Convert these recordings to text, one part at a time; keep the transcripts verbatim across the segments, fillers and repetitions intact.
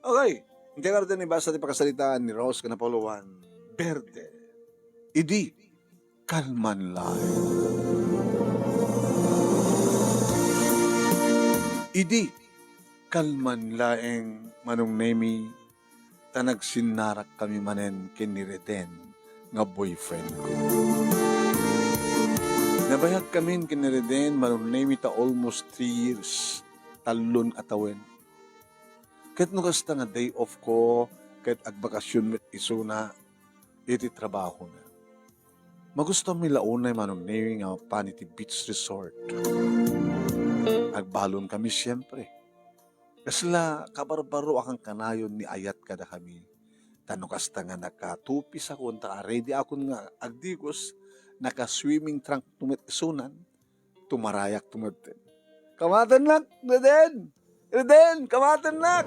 Okay. Hindi ka natin ibasa ti pakasalitaan ni Rose Kanapaluan Verde. Idi kalman laeng. Idi kalman laeng, Manong Nemi, ta nagsinnarak kami manen ken ni Reden nga boyfriend ko. Nabayag kamin ken ni Reden, Manong Nemi, ta almost three years, tallon a tawen. Ket no kasta nga day off ko, ket agbakasyon met isuna iti trabahona. Magusto mi la unay, Manong Nemi, nga mapan iti beach resort. Agbalon kami, siempre. Kasla kabarbaro a kankanayon ni ayat kadakami. Ta no kasta nga nakatupis akon, ta ready akon nga agdigos, naka-swimming trunk to met isunan, tumarayakto metten. Kamatennak, Reden! Reden, kamatennak!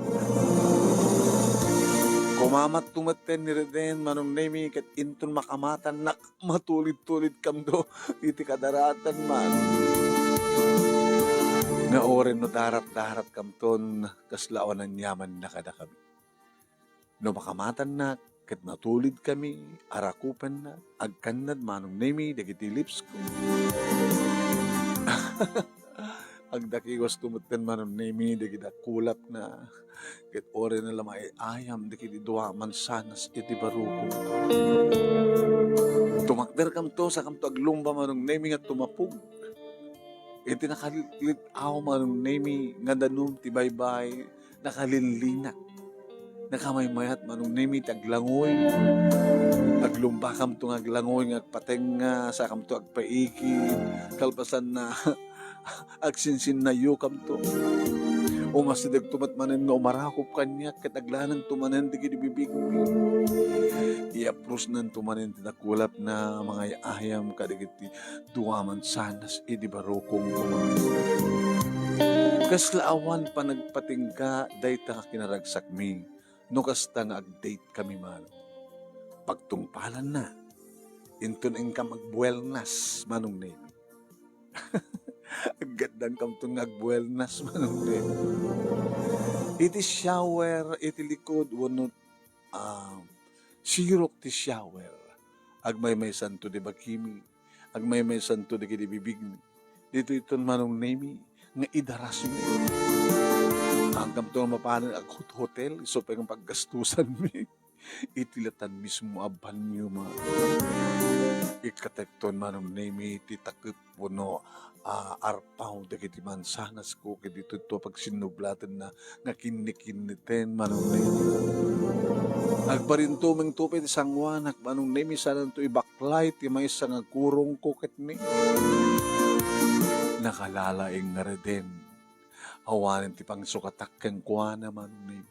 Kumamatto metten ni Reden, Manong Nemi, ket inton makamatannak, matulid-tulidkamto iti kadaratan man. Nga uray no darat-daratkamton, kasla awan aniamanna kadakami. No makamatannak, ket natulidkami, arakupenna, agkannad, Manong Nemi, dagiti lips ko. Agdakiwasto metten, Manong Nemi, dagiti kulapna, ket uray na la maay-ayam dagiti dua a mansanas iti barukongko. Tumakderkamto, sakamto aglumba, Manong Nemi, nga tumapog. Iti nakalit-aw, Manong Nemi, nga danum ti baybay, nakalillinak. Nakamaymayat, Manong Nemi, ti aglangoy. Aglumbakamto nga aglangoy nga agpatengnga, sakamto agpaikid, kalpasanna, agsinsinnayokamto. Umasidegto met manen nga umarakop kaniak, ket aglanengto manen dagiti bibigmi. Iyaprusnanto manen ti nakulapna, mangay-ayam kadagiti dua a mansanas idi barukongko. Kasla awan panagpatingga dayta nga kinaragsakmi no kasta nga ag-date kami man. Pagtungpalanna, inton inkam agbuelnas, Manong Nemi. Aggaddangkamton nga agbuelnas, Manong Nemi. Iti shower, iti likod, wenno, ah, sirok ti shower, agmaymaysanto ti bagimi. Agmaymaysanto dagiti bibigmi. Ditoyton, Manong Nemi, nga idarasmi. Angkamto nga mapanen aghotel, isu pay nga paggastusanmi. Iti latan mismo a banyo, ma. Ikkatekton, Manong Nemi, ti takep wenno, ah, arpaw dagiti mansanas ko, ket ditoyto pagsinnublatenna nga kinnikinniten, Manong Nemi. Agbarintumengto pay ti sangoanak, Manong Nemi, sananto ibaklay ti maysa nga kurongko ket ni. Nakalalaing nga Reden. Awanen ti pangsukatak kenkuana, Manong Nemi.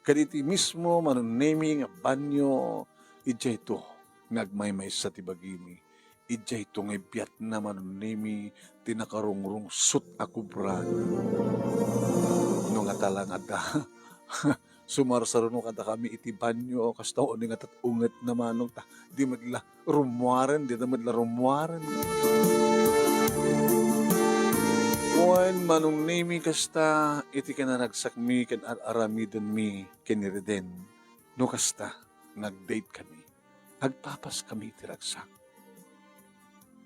Ket iti mismo, Manong Nemi, nga banyo, idiayto nga agmaymaysa ti bagimi. Idiayto nga ibiatna, Manong Nemi, ti nakarungrungsot a kubra. No ngata lang adda sumarsaruno kadakami iti banyo, kasta uni nga tat-ungetna, Manong, ta di met la rummuaren, dita met la rummuaren. Wen, Manong Nemi, kasta iti kinaragsakmi ken ar-aramidenmi ken ni Reden. No kasta nga ag-date kami, agpapas kami iti ragsak.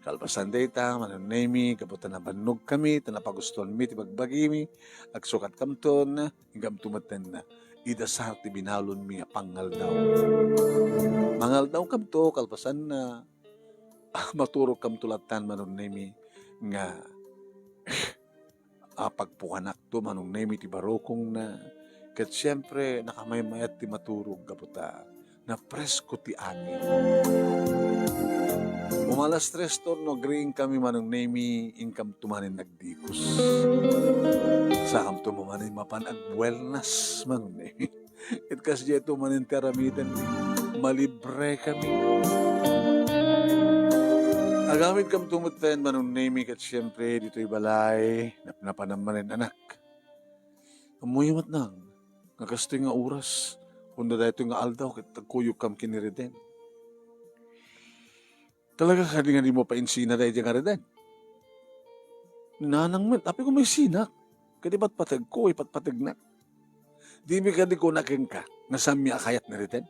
Kalpasan dayta, Manong Nemi, gapu ta nabannog kami, ta napagustuanmi ti bagbagimi, agsukatkamton, inkamto metten, idasar ti binalonmi a pangaldaw. Mangaldawkamto, kalpasanna, ah, maturogkamto lattan, Manong Nemi, nga a pagpukanakto, Manong Nemi, ti barukongna, ket siempre, nakamaymayat ti maturog gapu ta napresko ti angin. Umalas tres torno agriing kami, Manong Nemi, inkamto manen nagdikos. Sakamto manen mapan agbuelnas, Manong Nemi. Ket kasdiay to manen ti aramiden, malibre kami. Agamidkamto metten, Manong Nemi, ket siempre, ditoy balay, napnapanam manen, anak. Ammoyo met nang, nga kastoy nga oras, wenno daytoy nga aldaw, ket agkuyokkam ken ni Reden. Talaga kadi nga dimo painsina daydiay nga Reden? Nanang met, apay ko maisinak? Ket ipatpategko, ipatpategnak. Dimi kadi kuna kenka nga saanmi a kayat ni Reden?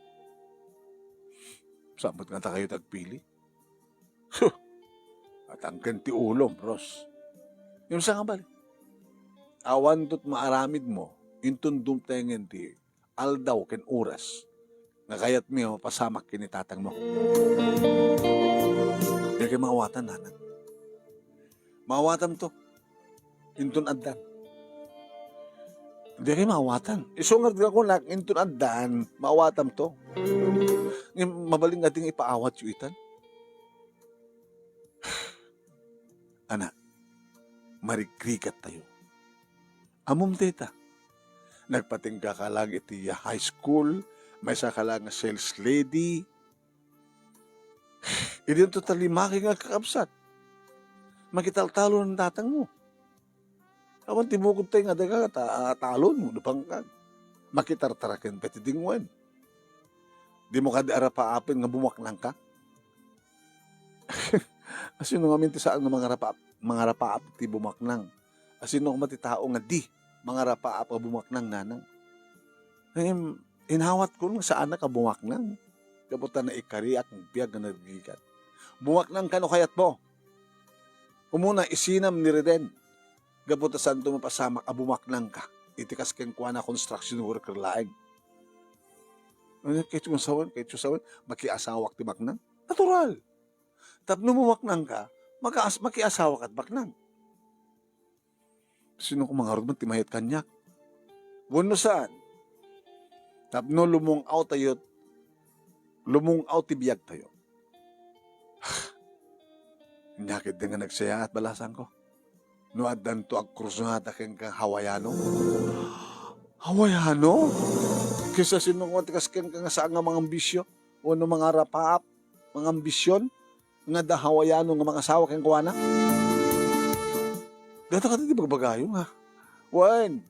Saan met nga dakayo ti agpili? Huh! Atangken ti ulom, Ros. Ngem saan nga bale? Awanto ti maaramidmo inton dumtengen ti aldaw ken oras nga kayatmi a mapasamak ken ni tatangmo. Diak maawatan, nanang. Maawatanto. Inton addan. Diak maawatan. Isu nga kunak, inton addan, maawatanto. Ngem mabalin nga di nga ipaawatyo itan. Anak, marigrigattayo. Ammom dayta. Nagpatingga ka lang iti high school, maysa ka lang nga sales lady. Idinto ta lima nga agkakabsat. Makitaltalon ti tatangmo. Awan ti bukod tayo nga daga, ta-, talon, no, pangkag. Makitartaraken pay ti dingwen. Dimo kadi arapaapen nga bumaknang ka? Asino ngamin ti saan nga mangarapaap, mangarapaap ti bumaknang? Asino koma ti tao nga di mangarapaap a bumaknang, nanang? Ngem, inawatko nga saanak a bumaknang. Gapu ta naikariak nga biag nga nagrigat. Bumaknang ka no kayatmo. Umuna, isinam ni Reden. Gapu ta saanto mapasamak a bumaknang ka iti kas kenkuana construction worker laeng. Ania, kayatyo nga sawen, kayatyo sawen, makiasawak ti baknang? Natural. Tapno bumaknang ka, makaas-, makiasawak ket baknang. Sino koma ngarud met ti mayat kaniak? Wenno saan? Tapno lumung-aw tayo, lumung-aw ti biag tayo. Ania ketdi nga nagsayaat, balasangko. No addanto agkursunada kenka Hawaiano? Hawaiano? Ket sino nga ti kas kenka nga saan nga mangambisio? Wenno mangarapaap, mangambision? Nga adda Hawaiano nga mangasawa kenkuana? Dayta kadi ti bagbagayo nga. Wen,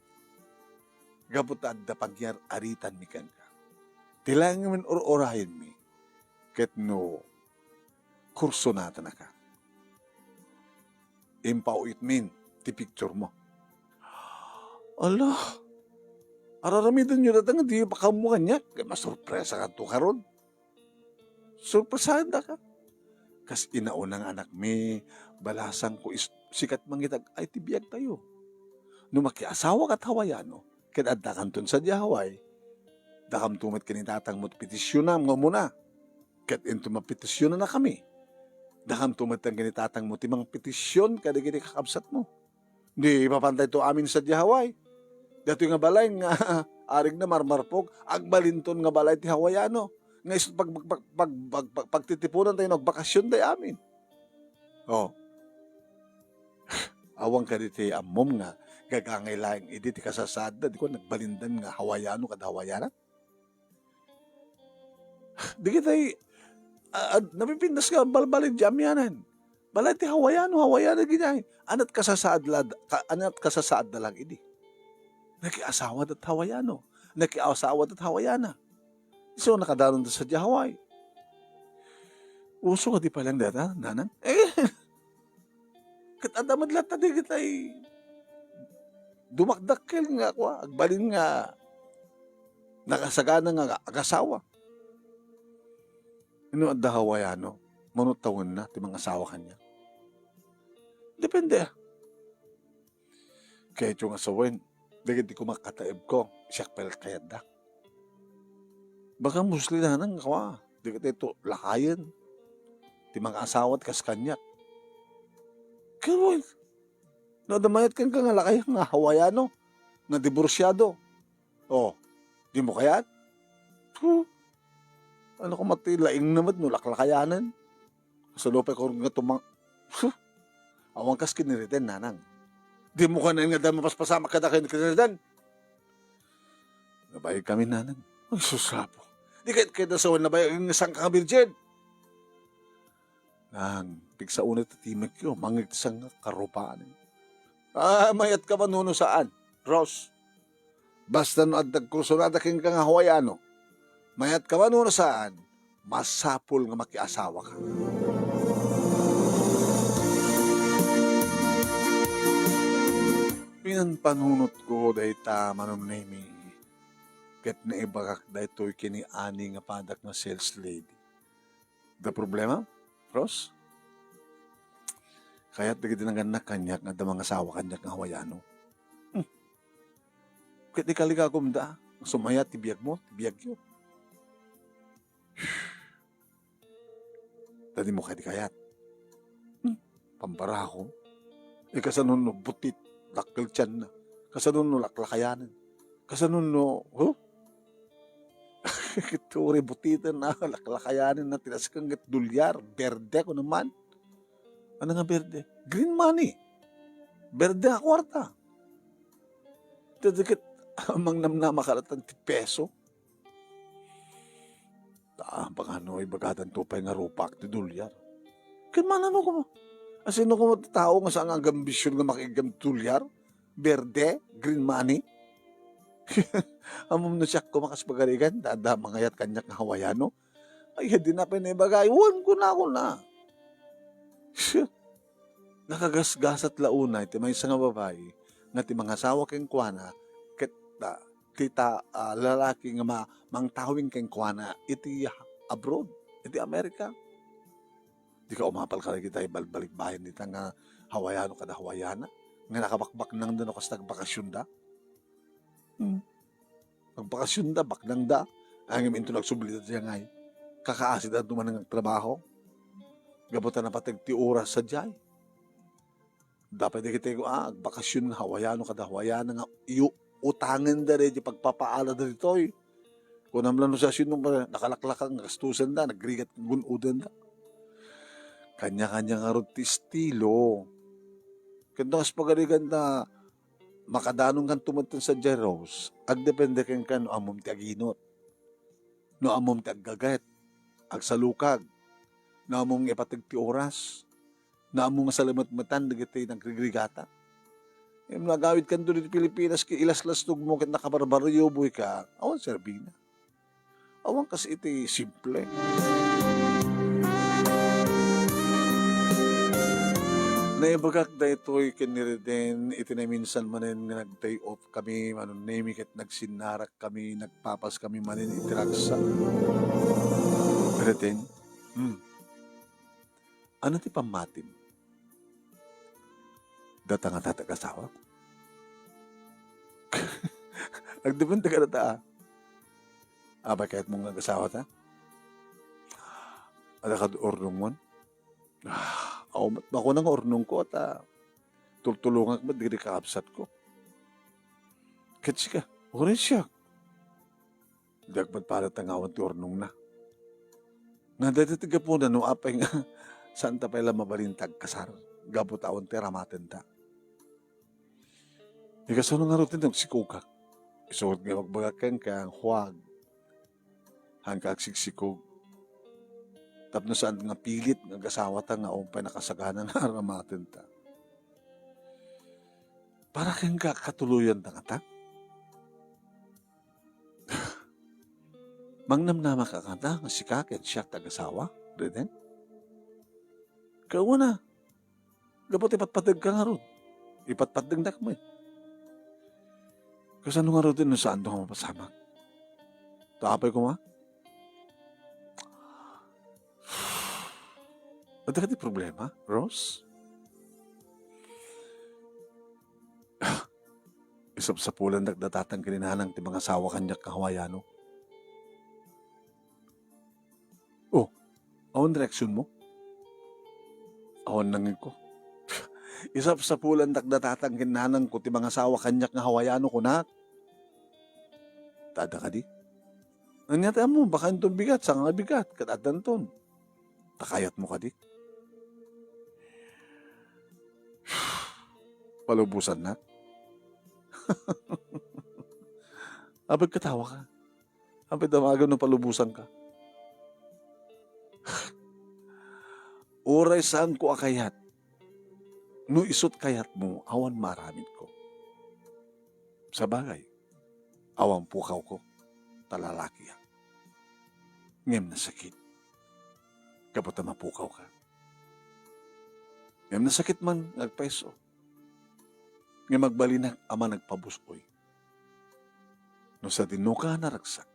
gapu ta adda pagyar-aritanmi kenka. Ti laeng nga ur-urayenmi, ket no kursunadaka, impaw-itmin ti picture mo. Ala, araramidenyo dayta nga di pakaammo kaniak, ket masurpresa kanto karon. Surpresaendaka. Kas inauna nga anakmi, balasangko is-, sika ti mangitag-ay ti biag tayo. No makiasawa kat Hawaiano, ket addakanton sadiay Hawaii, dakamto met ken ni tatangmo ti petisionam nga umuna. Ket inton mapetisionannakami, dakamto met ken ni tatangmo ti mangpetision kadagiti kakabsatmo. Di mapantayto amin sadiay Hawaii. Daytoy nga balay nga arigna marmarpog, agbalinton nga balay ti Hawaiano. Nga isu pag-, pag-, pagtitiponan tayo, agbakasyon tayo amin. Oh. Awan kadi ti ammom nga gagangay laeng idi ti kasasaadda, di ko nagbalindan nga Hawaiano kad Hawaiana? Dagitay, ah, ah, napipintas nga balbalay ti amianan. Balay ti Hawaiano, Hawaiana giniay. Aniat kasasaad la-, ka-, aniat kasasaadda lang idi? Nakiasawa dat Hawaiano. Nakiasawa dat Hawaiana. So, nakadanon da sadiay Hawaii. Uso kadi pay lang dayta, nanang? Eh, ket adda met latta dagitay dumakdakkel nga kua, agbalin nga nakasagana nga agasawa. No adda Hawaiano, mano tawenna ti mangasawa kaniak? Depende, ah. Kayatyo nga sawen, dagiti kumakataebko, siak pay la kayatda. Baka mostly nanang nga kua, dagiti to lakayen ti mangaasawa ti kas kaniak. Ket wen, no adda mayat kenka nga lakay nga Hawaiano, nga diborsiado, oh, dimo kayat? Huh? Ano ka mati, laing na met no laklakayanan? Kasano pay ko nga tumang-, huh? Awan kas kiniriten, nanang. Dimo kanayon nga adda mapaspasamak kada ken kiniriten? Nabayag kami, nanang. Ay, sus, Apo. Di ket, ket nasawen nabayag nga sangka nga birgin. Nang, pigsa unay ti timekyo, mangigsa nga karupaan. Ah, mayat ka man wenno saan, Ros. Basta no adda agkursunada kenka nga Hawaiano, mayat ka man wenno saan, masapul nga makiasawaka. Pinanpanunotko dayta, Manong Nemy. ket naibagak daytoy ken ni Annie nga padak nga sales lady. Adda problema, Ros? Kayat dagiti nagannak kaniak nga adda mangasawa kaniak nga Hawaiano. Hmm. Ket ikaligagumda, sumayat ti biagmo, ti biagyo. Tadimo kadi kayat. Hmm. Pambaraho. E, kasano no butit, dakkel tianna? Kasano no laklakayanen? Kasano no, huh? Ket uray butiten na, laklakayanen na, ti nasken ket dolyar, berde, kuno man. Ano nga berde? Green money. Berde a kuarta. Ket, ket, mangnamnama ka latta ti peso. Ta, baka no, ibagadanto pay nga rupak ti dolyar. Ket manano koma? Asino koma ti tao nga saan nga agambisyon nga makiiggam ti dolyar? Berde? Green money? Ammom no siak koma kas pagarigan, ta adda mangayat kaniak nga Hawaiano? Ay, di na pay naibaga. Wen, kuna, kuna. Shit. Nakagasgasat la unay ti maysa nga babai nga ti mangasawa kenkuana ket, ah, ti ta-, ah, lalaki nga ma-, mangtawing kenkuana iti abroad, iti Amerika. Dika umapal kadagita ibalbalikbayan dita nga Hawaiano kada Hawaiana nga nakabakbaknangda no kas nagbakasionda? Hmm. Agbakasionda, baknangda. Ngem inton agsubli dayta ngay, kakaasidanto man nga agtrabaho. Gapu ta napateg ti oras sadiay. Dapat dagiti, ah, agbakasion nga Hawaiano kada Hawaiana nga yu-, utangenda daydi pagpapaalada ditoy. Kunam la no siasino nga nakalaklak nga gastosenda, nagrigat nga gun-odenda. Kanya-kanya ngarud ti estilo. Ket no kas pagarigan ta, makadanonkanto met sadiay, Rose, agdepende kenka no ammom ti aginot, no ammom ti aggaget, agsalukag, no ammom nga ipateg ti oras, no ammom nga salemetmetan dagiti nagrigrigatak. Ngem no agawidkanto ditoy Pilipinas ket ilaslastogmo ket nakabarbarioboyka, awan serbina. Awan kas iti simple. Naibagak daytoy ken ni Reden iti naminsan manen nga nag-day off kami, manunemi ket nagsinnarak kami, nagpapas kami manen iti ragsak. Reden, hmm, ano ti pammatim? Data nga tatak asawa? Agdepende kadata, ah. Apay kayatmo nga agasawata? Adda kad urnongmon? Ah, awan met makuna nga urnongko, ta tultulongak met dagiti kakabsatko. Ket sika, uray siak. Diak met pay latta nga awan ti urnongna. Nga dayta ti gapuna no apay nga saanta pay la mabalin ti agkasar gapu ta awan ti aramatenta. Ikasano ngarud ti nagsikogak? Isu nga ibagbagak kenka, huwag. Haanka agsiksikog. Tapno saan nga pilit nga agasawata nga awan pay nakasagana nga aramatenta. Para kenka, katuloyan ta ngata? Mangnamnama ka kata nga sika ken siak ti agasawa, Reden? Kawana, gapu ta ipatpategka ngarud. Ipatpategnak met. Kasano ngarud no saanto nga mapasamak? Ta apay koma? Adda kadi problema, Rose? Isapsapulandak datatan ken ni nanang ti mangasawa kaniak nga Hawaiano. Oh, awan reaksionmo? Awan nangngegko. Isapsapulandak datatan ken nanangko ti mangasawa kaniak nga Hawaiano, kunak. Ta adda kadi? Ania ti ammo, baka inton bigat, saan nga bigat, ket addanton. Ta kayatmo kadi? Palubosannak? Apay katawa ka? Apay damagen no palubosanka? Uray saanko a kayat. No isut kayatmo, awan maaramidko. Sabagay, awan pukawko, ta lalakiak. Ngem nasakit. Gapu ta mapukawka. Ngem nasakit man nga agpayso. Ngem agbalinak a managpabus-oy. No sadinoka a naragsak,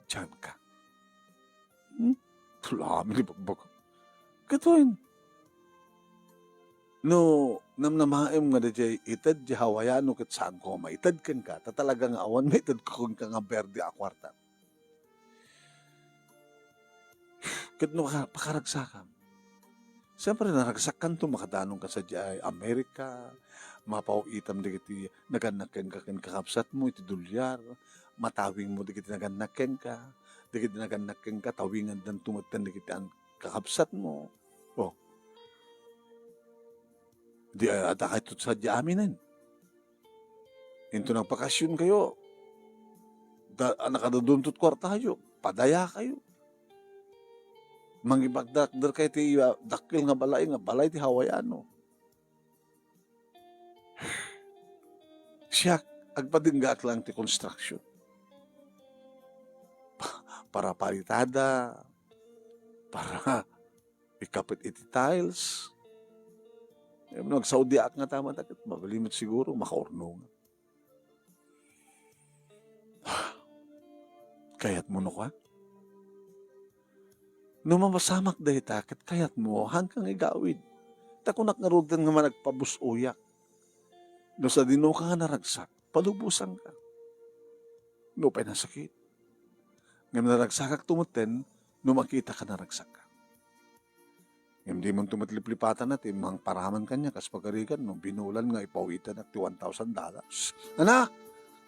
dianka. Hmm? Tulaami ni bagbaga. Katoy, no namnamaem nga daydiay ited di Hawaiano ket saanko a maited kenka, ta talaga nga awan maitedko kenka nga berde a kuarta. Ket no ka-, pakaragsakam, siyempre, naragsakkanto, makadanonka sadiay Amerika, mapaw-itam dagiti nagannak kenka ken kakabsatmo iti dolyar, matawingmo dagiti nagannak kenka, dagiti nagannak kenka, tawingandanto metten dagiti an-, kakabsatmo. O. Di, ah, adda kayto sadiay aminen. Inton nagbakasionkayo, da-, a nakadaduntot kuartayo, padayakayo. Mangipagdakderkayo ti, ah, dakkel nga balay, nga balay ti Hawaiano. Siak, agpadenggaak laeng ti construction. Pa-, para palitada, para ikapit iti tiles. Ngem no agsaudiak ngata met, ket mabalin met siguro, makaurnongak. Kayatmo no kua? No mapasamak dayta, ket kayatmo, haanka nga igawid. Ta kunak ngaruden nga managpabus-oyak. No sadinoka nga naragsak, palubosanka. Nupay nasakit. Ngem naragsakakto metten no makitaka naragsakka. Ngem dimonto met liplipatan ti mangparaman kaniak kas pagarigan no binulan nga ipaw-itanak ti one thousand dollars. Ana?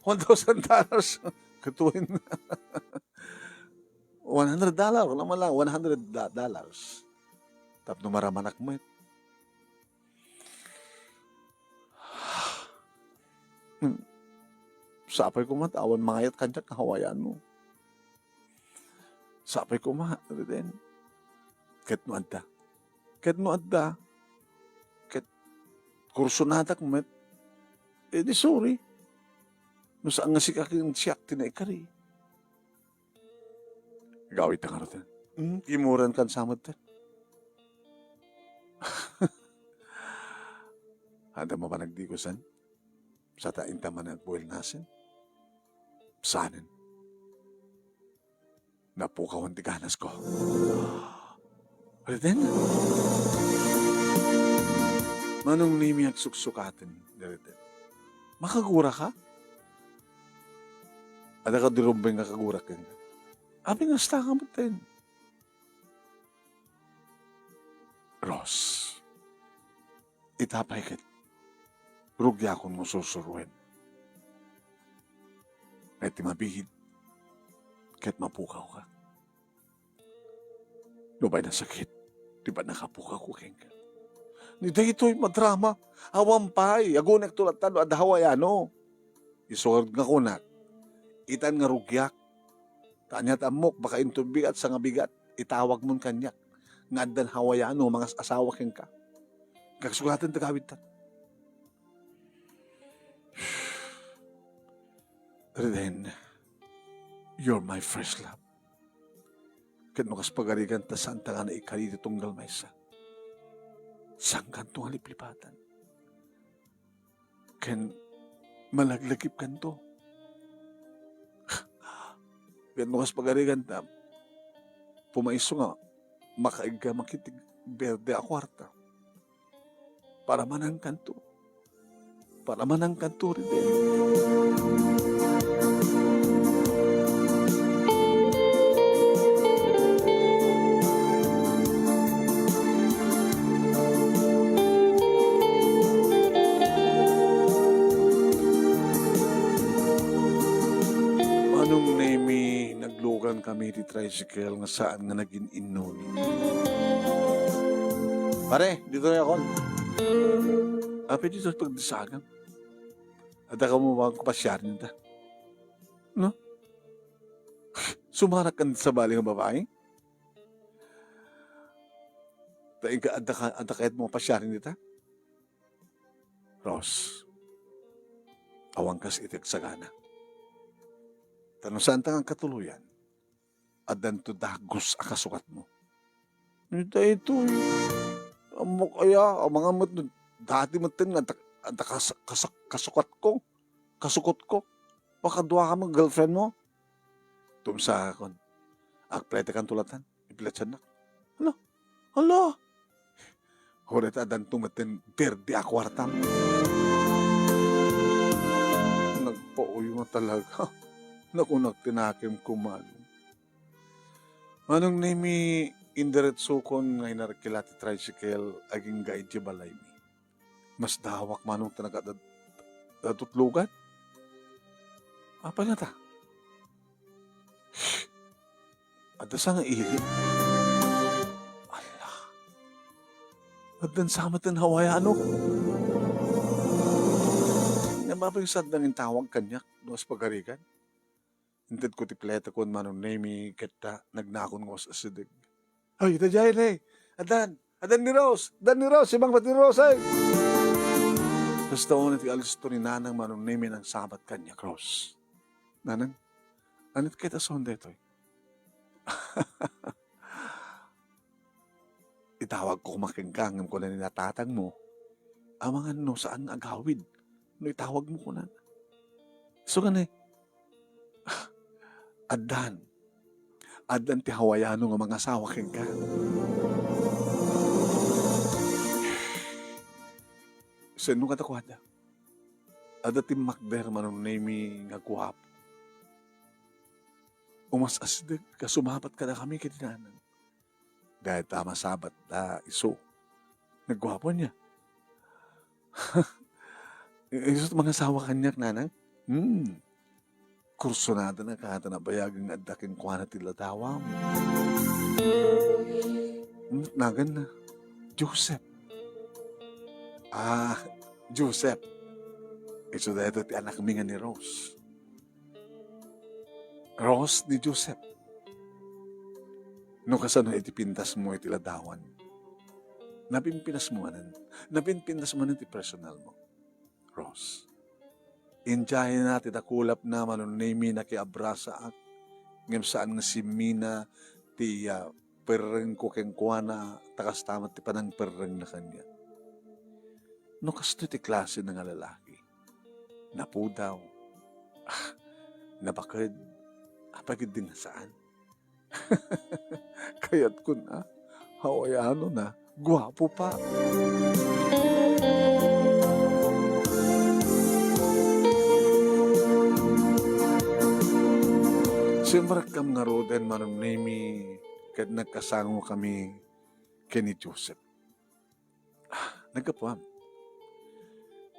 One thousand dollars? Katuin. One hundred dollar, wala man lang, one hundred da-, dollars. Tapno maramanak met. Hmm. Sapay koma ta awan mangayat kaniak nga Hawaiano. Sapay koma, riden. Ket no adda. Ket no adda. Ket kursonadak met. Eh, di sorry. No saan nga sika ken siak ti naikari. Gawidta ngaruden. Hmm, kimuran kan sa metten. Adda mapanagdikosan. Sa ta inta man agbuelnasen. Sanen. Napukawan ti ganasko. Reden? Manong Nemi agsuksukaten, Reden. Makagura ka? Adda ka di rumbeng nga kagura kenka. Abi nga asta ka metten. Ros, ita pay ket rugiakon nga sursuruen. Ket ti mabiit, ket mapukawka. Nupay nasakit ti pannakapukawko kenka. Ni daytoy madrama, awan pay, agunekto latta no adda Hawaiano. Isu nga kunak, itan nga rugiak, ta aniat ammok, baka inton bigat, sa nga bigat, itawagmon kaniak, nga addan Hawaiano, mangas-asawa kenka. Kagsugaten ti gawidta. Reden, you're my first love. Ket no kas pagarigan ta saanta nga naikari ti tunggal maysa. Saankanto nga liplipatan. Ken malaglagipkanto. Ket no kas pagarigan ta, pumayso nga makaiggamak iti berde a kuarta. Para manangkanto. Para manangkanto, Riden. Manong Nemi, naglugan kami ti tricycle nga saan nga nagin-innoni. Pare, ditoy ako. Apay ditoy pagdisagam. Adda kamo mapasiar dita. No? Sumarak kan sabali nga babae? Ta inka adda ka, adda kayat mapasiar dita? Ros, awan kas iti agsagana. Ta no saanta nga agkatuloyan, addanto dagus a kasukatmo. Ni daytoy, ammok aya, amangan met no dati metten nga adda, adda kas-, kas-, kasukatko, kasukotko. Pakadua ka met girlfriend mo? Tumsakon. Agpletekan tulatan. Ipiletsyannak. Hala? Hala? Uray ta addanto metten berde a kuartam. Nagpauyong talaga. Nakunak ti nakemko, Manong. Manong Nemi, indiretsokon nga inarkila ti tricycle agingga idiay balaymi. Masdawak, Manong, ta nagad-, ad-, adutlogan. Apay ngata? Adda sa nga ili. Ala. Addan sa met ti Hawaiano. Ngem apay sadda nga intawag kaniak no kas pagarigan? Intedko ti pletekon, Manong Nemi, ket ta, nagnakon nga asideg. Ay, ita jay, ne. Addan, addan ni Rose. Addan ni Rose. Simangpet ni Rose, ay. Kasta unay ti alisto ni Nanang, Manong Nemi, nangsabat kaniak, Rose. Nanang, anit ket a son daytoy? Itawagko koma kenka, ngem kuna ni natatangmo, amangan no saan nga agawid no itawagmo kunana. Isu nga ni, addan. Addan ti Hawaiano nga mangasawa kenka. Sino kadakuada? Adda timmakder, Manong Nemi, nga guapo. Umas-asideg nga sumabat kadakami ken ni Nanang. Dayta masabat ta isu. Nagguapo ania. Isu ti mangasawa kaniak, Nanang? Hmm. Kursunada na kata nabayag nga adda kenkuana ti ladawam. Naganna, Joseph. Ah, Joseph. Isu daytoy ti anakmi nga ni Rose. Rose ni Joseph. No kasano iti pintasmo iti ladawan? Napinpinasmo manen. Napinpintasmo manen ti personal mo. Rose. Idiayna ti dakulapna, Manong Nemi, nakiabrasaak, ngem saan nga simmina ti, ah, perrengko kenkuana, ta kasta met ti panangperrengna kaniak. No kastoy ti klase na nga lalaki, napudaw, ah, nabaked, apay ketdi nga saan? Kayatkon a, Hawaiano na, guapo pa. Simrekkam ngaruden, Manong Nemi, ket nagkasangokami ken ni Joseph. Ah, naggapuam.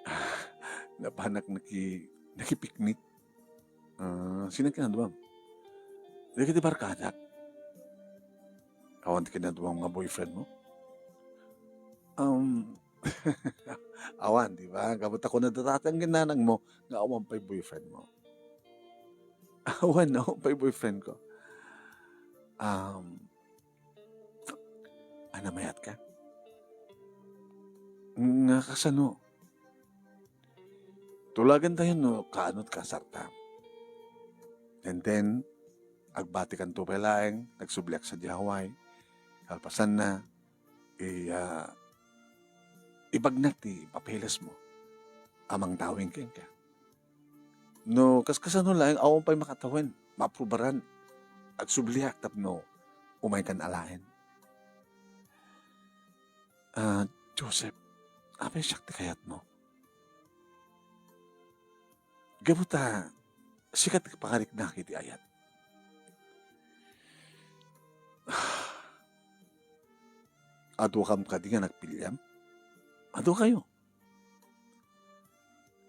Ah, napanak naki-, nakipiknik. Ah, sino kinaduam? Dagiti barkadak. Awan ti kinaduam nga boyfriend mo? Um, awan, di ba? Gapu ta kuna dati ang ginanang mo, nga awan pa'y boyfriend mo. Awan, awan pa'y boyfriend ko. Um, Ania, mayat ka? Nga kasano? Tulagan tayo no kaano ti kasarta. And then, agbatikanto pay laeng, nagsubliak sadiay Hawaii. Kalpasanna, i-, ah, ibagnak ti papeles mo. Amang tawing kenka. No kaskasano laeng, awan pay makatawen, maaprubaran. Agsubliak tapno umaykan alaen. Ah, Joseph, apay siak ti kayatmo? Gapu ta sika ti pangariknak iti ayat. Adu kam kadi nga nagpiliam? Adu kayo.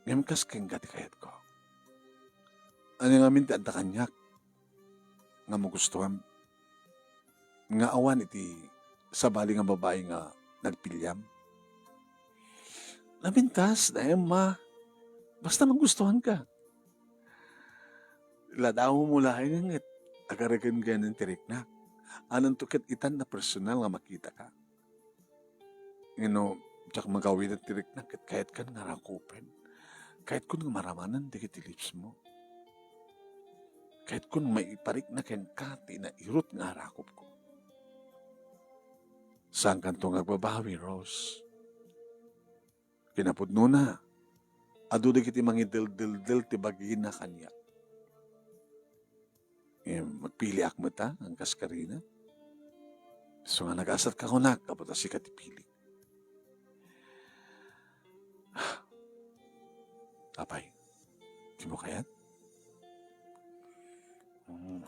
Ngem kas kenka ti kayatko. Ania ngamin ti adda kaniak nga magustuam nga awan iti sabali nga babai nga nagpiliam? Napintas, Emma. Basta magustuanka. Ladaw mo laeng nga agariken ken ti riknak. Ananto ket itan a personal nga makitaka. Ngeno, diak magawiden ti riknak ket kayatkan nga rakupen. Kayatkon nga maramanen dagiti lips mo. Kayatkon maiparikna kenka ti nairut nga arakupko. Saankanto nga agbabawi, Rose. Kinapudnona, adu dagiti mangideldeldel ti bagina kaniak. Em, magpiliak met, a, kas karina. Isu nga nagasat ka kunak, gapu ta sika ti pilik. Apay, dimo kayat? Mm.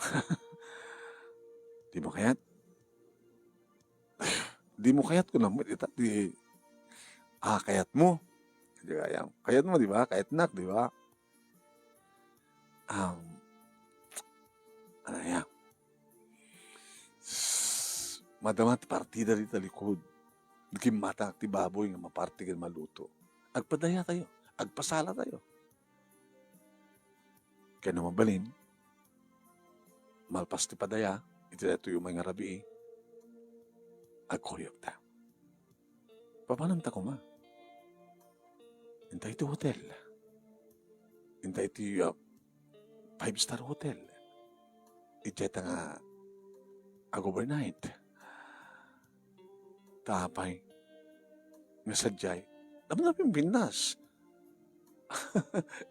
Dimo kayat? Dimo kayat kunam met ita, di, a, kayatmo. Di kayam. Kayatmo, di ba? Kayatnak, di ba? Um, ano ya? Madama ti partida dita likod. Gimmata ti baboy nga maparti ken maluto. Agpadayatayo. Agpasalatayo. Ken no mabalin, malpas ti padaya, iti daytoy umay nga rabii, agkuyogta. Papananta koma? Inta iti hotel. Inta iti, ah, five-star hotel. Idiay ta nga ag-overnight. Ta apay nga sadiay, napno ti pimpintas.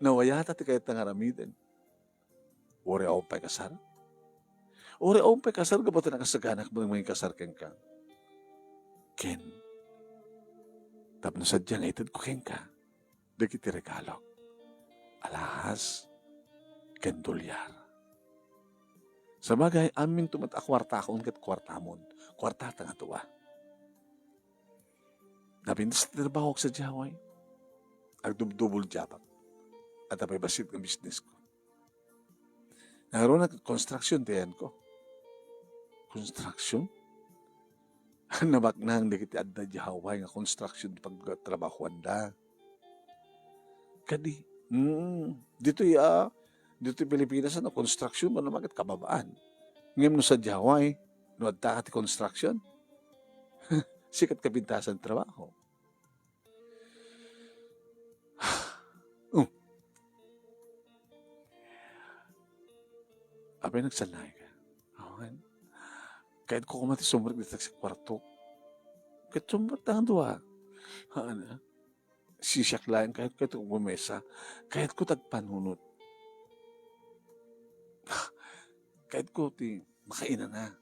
Nawayata ti kayat nga aramiden. Uray awan pay kasar? Uray awan pay kasar gapu ta nakasaganak met nga mangikasar kenka. Ken, tapno sadiay nga itedko kenka dagiti regalok, alahas ken dolyar. Sabagay, aminto met a kuartakon ket kuartamon, kuartata nga dua. Napintas ti trabahok sadiay, agdubdubol diay abak. Adda pay bassit nga business ko. Ngaruna, construction ti ayanko. Construction? Nabaknang dagiti adda idiay Hawaii nga construction ti pagtrabahoanda. Kadi, mm, ditoy, a, ditoy Pilipinas, no, construction, no, maket kababaan. Ngem no sadiay Hawaii, no adda ti construction, sikat kapintasan ti trabaho. Oh. Apay, nagsanay ka? Awan. Kayatko koma ti sumrek dita sa kwarto. Ket sumrek ta nga dua. Haan, a? Sisiak laeng, kayat, kayatko gumesa. Kayatko ti agpanunot. Kayatko ti makainana.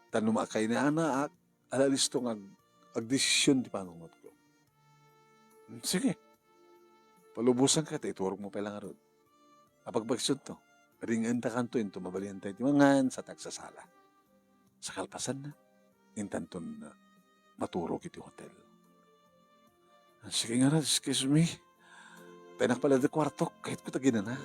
Ta no makainanaak, ala listo nga ag-, agdesision ti panunotko. Sige. Palubosanka ta iturogmo pay la ngarud. Apagpagsunto, ring-entakanto inton mabalinentayo ti mangan sa ti agsasala. Sa kalpasanna, intanton maturog iti hotel. Sige ngarud, excuse me. Tayenak pay la ti kuartok, kayatko ti aginana.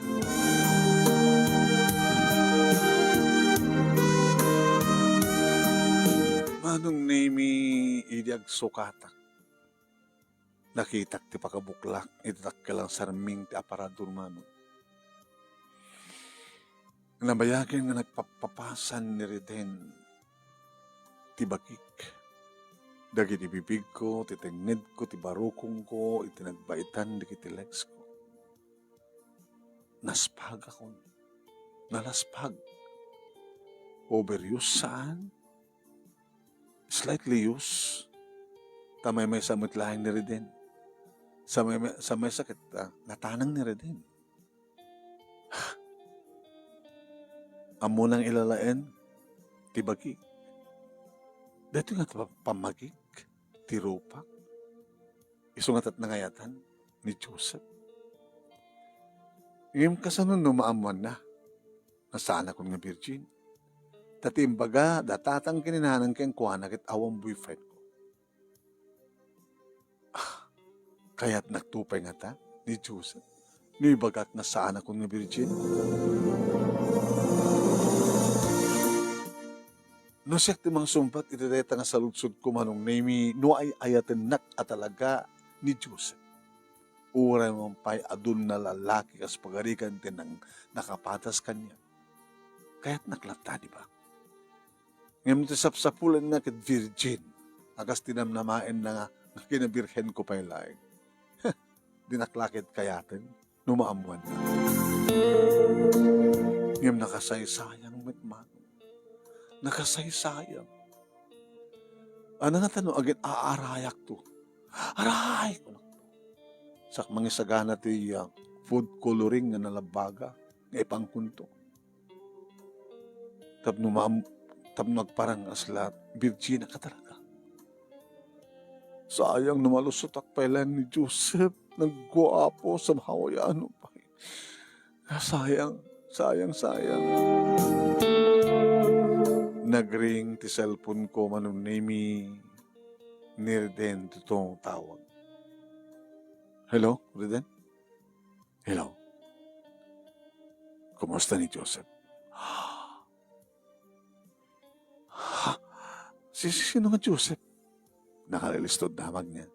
Manong Nemi, idi agsukatak, nakitak ti pakabuklak iti dakkel a sarming ti aparador, Manong. Nabayagen nga nagpappapasan ni Reden ti bagik. Dagiti bibigko, ti tengngedko, ti barukongko, iti nagbaetan dagiti legsko. Naspagakon. Nalaspag. Overuse saan? Slightly used. Ta maymaysa met laeng ni Reden. Sa may-, sa maysa ket, a, natanang ni Reden. Ammona nga ilalaen ti bagik. Daytoy nga pa-, pammagik ti rupak. Isu nga tat nangayatan ni Joseph. Ngem kasano no maammoanna nga saanakon nga virgin? Ta ti imbaga da tatang ken ni nanang kenkuana ket awan boyfriendko. Ah, kayatnak to pay ngata ni Joseph no ibagak nga saanakon nga virgin? No siak ti mangsungbat iti dayta nga saludsodko, Manong Nemi, no ay-ayatennak a talaga ni Joseph, uray man pay adun a lalaki kas pagarigan ti nang-, nakapatas kaniak, kayatnak latta, di ba? Ngem ti sapsapulenna ket virgin, a kas ti namnamaenna nga, nga kinabirhenko pay laeng. Dinak la ket kayaten no maammoanna. Ngem nakasaysayang met, Manong. Nakasaysayang. Ania ngata no agin-aarayak to? Aray! Kunak. Sak mangisagana ti, ah, food coloring nga nalabaga nga ipangkunto. tapno maam-, tapno agparang nga asla, birjin a ka talaga. Sayang no malusotak pay laeng ni Joseph. Nagguapo, somehow, ya ano pay. Ah, sayang, sayang, sayang. Nagring ti cellphone ko, Manong Nemy. Ni Reden ti tungtawag. Hello, Reden? Hello. Kumusta ni Joseph? Ha? Si, si, sino nga Joseph? Nakalilisto damag niya.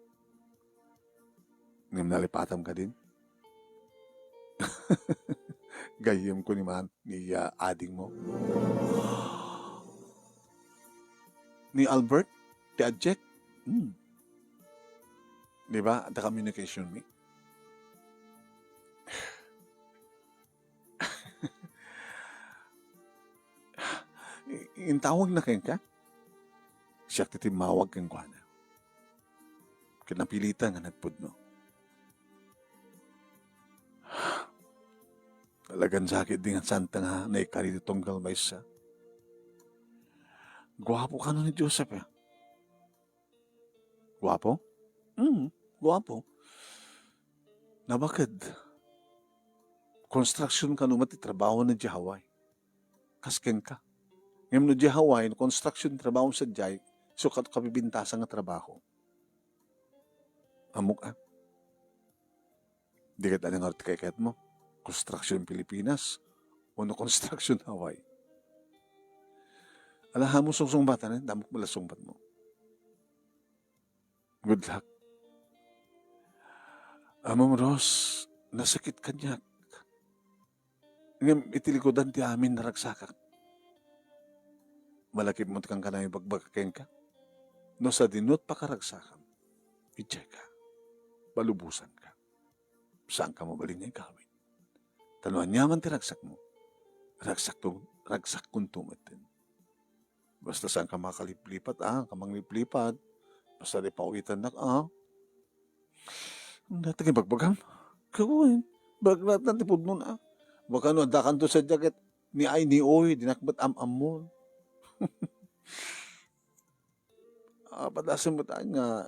Ngem nalipatam kadin? Gayyem ko ni man, ni, ah, ading mo. Ni Albert? Ti Ajek? Hmm. Di ba? Adda communication mi. I-, intawag na kenka? Siak ti timmawag kenkuana. Ket napilitan nga nagpudno. Talagan sakit di nga santa nga naikari ti tunggal maysa. Guapo kano ni Joseph, eh. Guapo? Mm, guapo. Nabaked. Construction kano met ti trabaho na di Hawaii. Kas kenka. Ngem no di Hawaii, no construction trabaho sadiay, isu ket kabibintasan nga trabaho. Ammok, ah. Di ket ania ngarud ti kaikayatmo? Construction Pilipinas o no construction Hawaii? Ala, haanmo sungsungbatan, eh, damok met la sungbatmo. Good luck. Ammom, Ros, nasakit kaniak. Ngem iti likudan ti amin naragsakak. Malakip met kankana nga ibagbagak kenka. No sadino ti pakaragsakam, idiay ka. Balubosanka. Saanka mabalin nga igawid. Ta no aniaman ti ragsakmo, ragsakto, ragsakkonto metten. Basta saanka makaliplipat, ah, ka mangliplipat. Basta di pawitannak, ah. Ania ti ibagbagam? Kawen, bagnatan ti pudnon, ah. Baka no addakanto sadiay ket ni ay ni oy, dinak met am-ammon. Ah, padasem met nga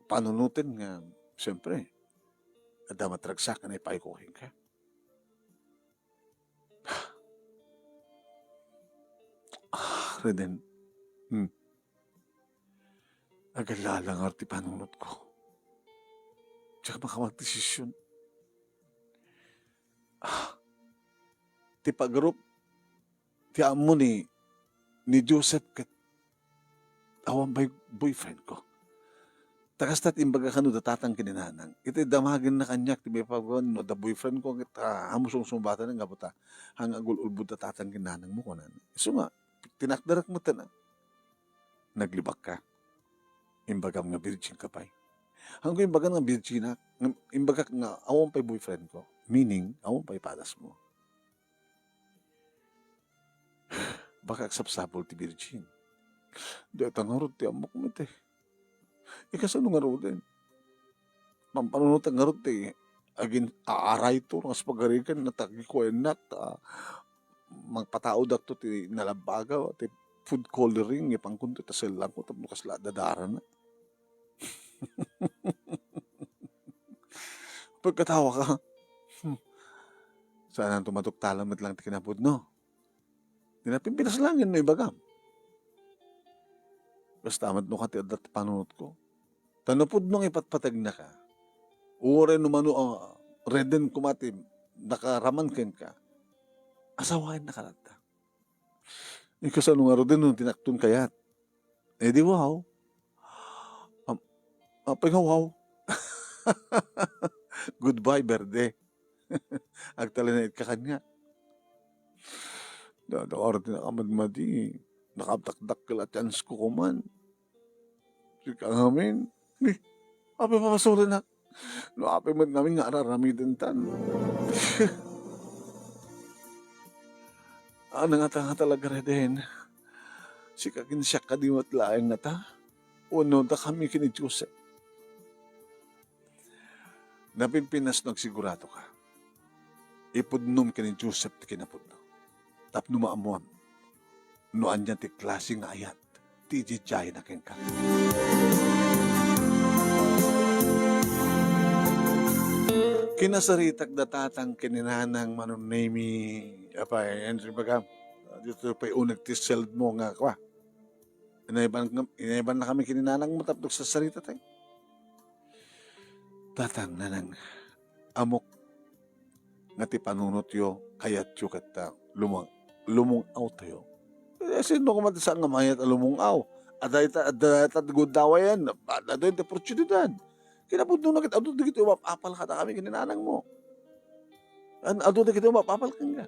panunoten nga, siyempre, adda met ragsak nga naipaay ko kenka. Ah, Reden. Hmm. Agalla-ala ngarud ti panunotko. Diak makawa-, magdesisyon. Ah, ti pagarup ti ammo ni, ni Joseph ket awan pay boyfriend ko. Ta kasta ti imbaga kano da tatang ken ni nanang. Iti damagenna kaniak ti maipapan no adda boyfriend ko ket, ah, haanmo sungsungbatan nga buta. Haan nga agul-ulbod da tatang ken nanang mo, kunana. Isu nga, tinakderek metten, ah. Naglibak ka. Imbagam nga virgin ka pay. Haanko imbagan nga virgin ak, imbagak nga awan pay boyfriend ko. Meaning, awan pay padasmo. Baka agsapsapul ti virgin. Dayta ngarud ti ammok met, eh. Ikasano ngaruden? Mampanunotek ngarud ti agin-aarayto, kas pagarigan, natagi kuennak, ta mangpataudakto ti nalabbaga, ti food coloring, ipankonto ta sellanko, tapno kasla dadarana. Pagkatawa ka. Hmm. Saananto matuktalan met lang ti kinapudno. Di na Pimpinas laeng no ibagam. Basta met no kati adda ti panunotko. Ta no pudno nga ipatpategnaka, uray no mano, ah, Reden koma ti nakaraman kenka, asawaennaka latta. Ikasano ngaruden no dinakton kayat? Eh, di wow. Am-, apay nga wow? Goodbye, berde. Agtalinaedka kaniak. Dada, ti nakamadmadi. Nakadakdakkel a chance ko koman. Sika ngamin. Ni, apay papasolenak? No apay met ngamin nga ar-aramidentan. Ano nga ta nga talaga, Reden? Sika ken siak kadi met laeng nga ta? Wenno dakami ken ni Joseph? Napimpinas no agsigurado ka. Ipudnom ken ni Joseph ti kinapudno. tapno maammuam no ania ti klase nga ayat ti ididiayna kenka. Kinasaritak da tatang ken ni nanang Manong Nemy, apay, Henry, baga, dito pay uneg ti seld mo nga, kwa. Inayban, inayban na kami ken ni nanang mo tapno sarsarita tayo. Tatang, nanang, ammok nga ti panunotyo, kayatyo ket, ah, lumang-, lumung-aw tayo. Eh, sino koma ti saan nga mayat a lumung-aw? Adda ita, adda ita ti gundaway, adda ita ti oportunidad. Kinapudno na ket adu dagiti umap-apal kadakami ken ni nanang mo. An-, adu dagiti umap-apal kenka.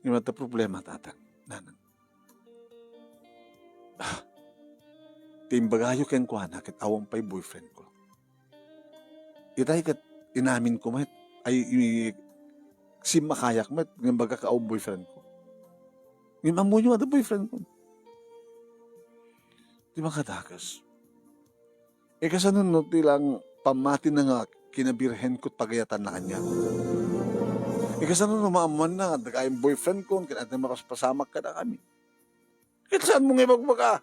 Ngem adda problema, tatang, nanang. Ah, ti imbagayo kenkuana ket awan pay boyfriend ko. Itay ket inamin ko met, ay, i-, simmakayak met nga imbagak a awan boyfriend ko. Ngem ammoyo, adda boyfriend ko. Di makadakas. Eh, kasano no ti lang pammatina nga kinabirhen ko pagayatanna kaniak? Eh, kasano no maammoanna nga adda kayat boyfriend ko, ken adda mapaspasamak kadakami? Ket saan mo nga ibagbaga?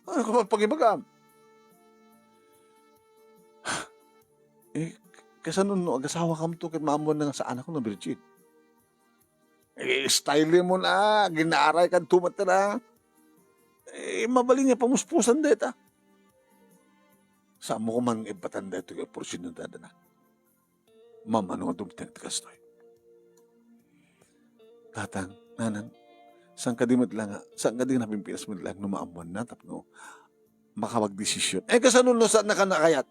Ano ka pagibagam? Eh, kasano no agasawakamto ket maammoanna nga saan ako nga virgin? Eh, style mo na, ginaaray kadto met na. Eh, mabalin nga pamuspusan deta. Saan mo koma nga ibbatan daytoy nga oportunidad na? Mamano nga dumteng ti kastoy. Tatang, nanang, saan kadi met la nga, saan kadi nga napimpinas met la no maammoanna tapno makapagdesisyon? Eh, kasano no saannaka nakayat?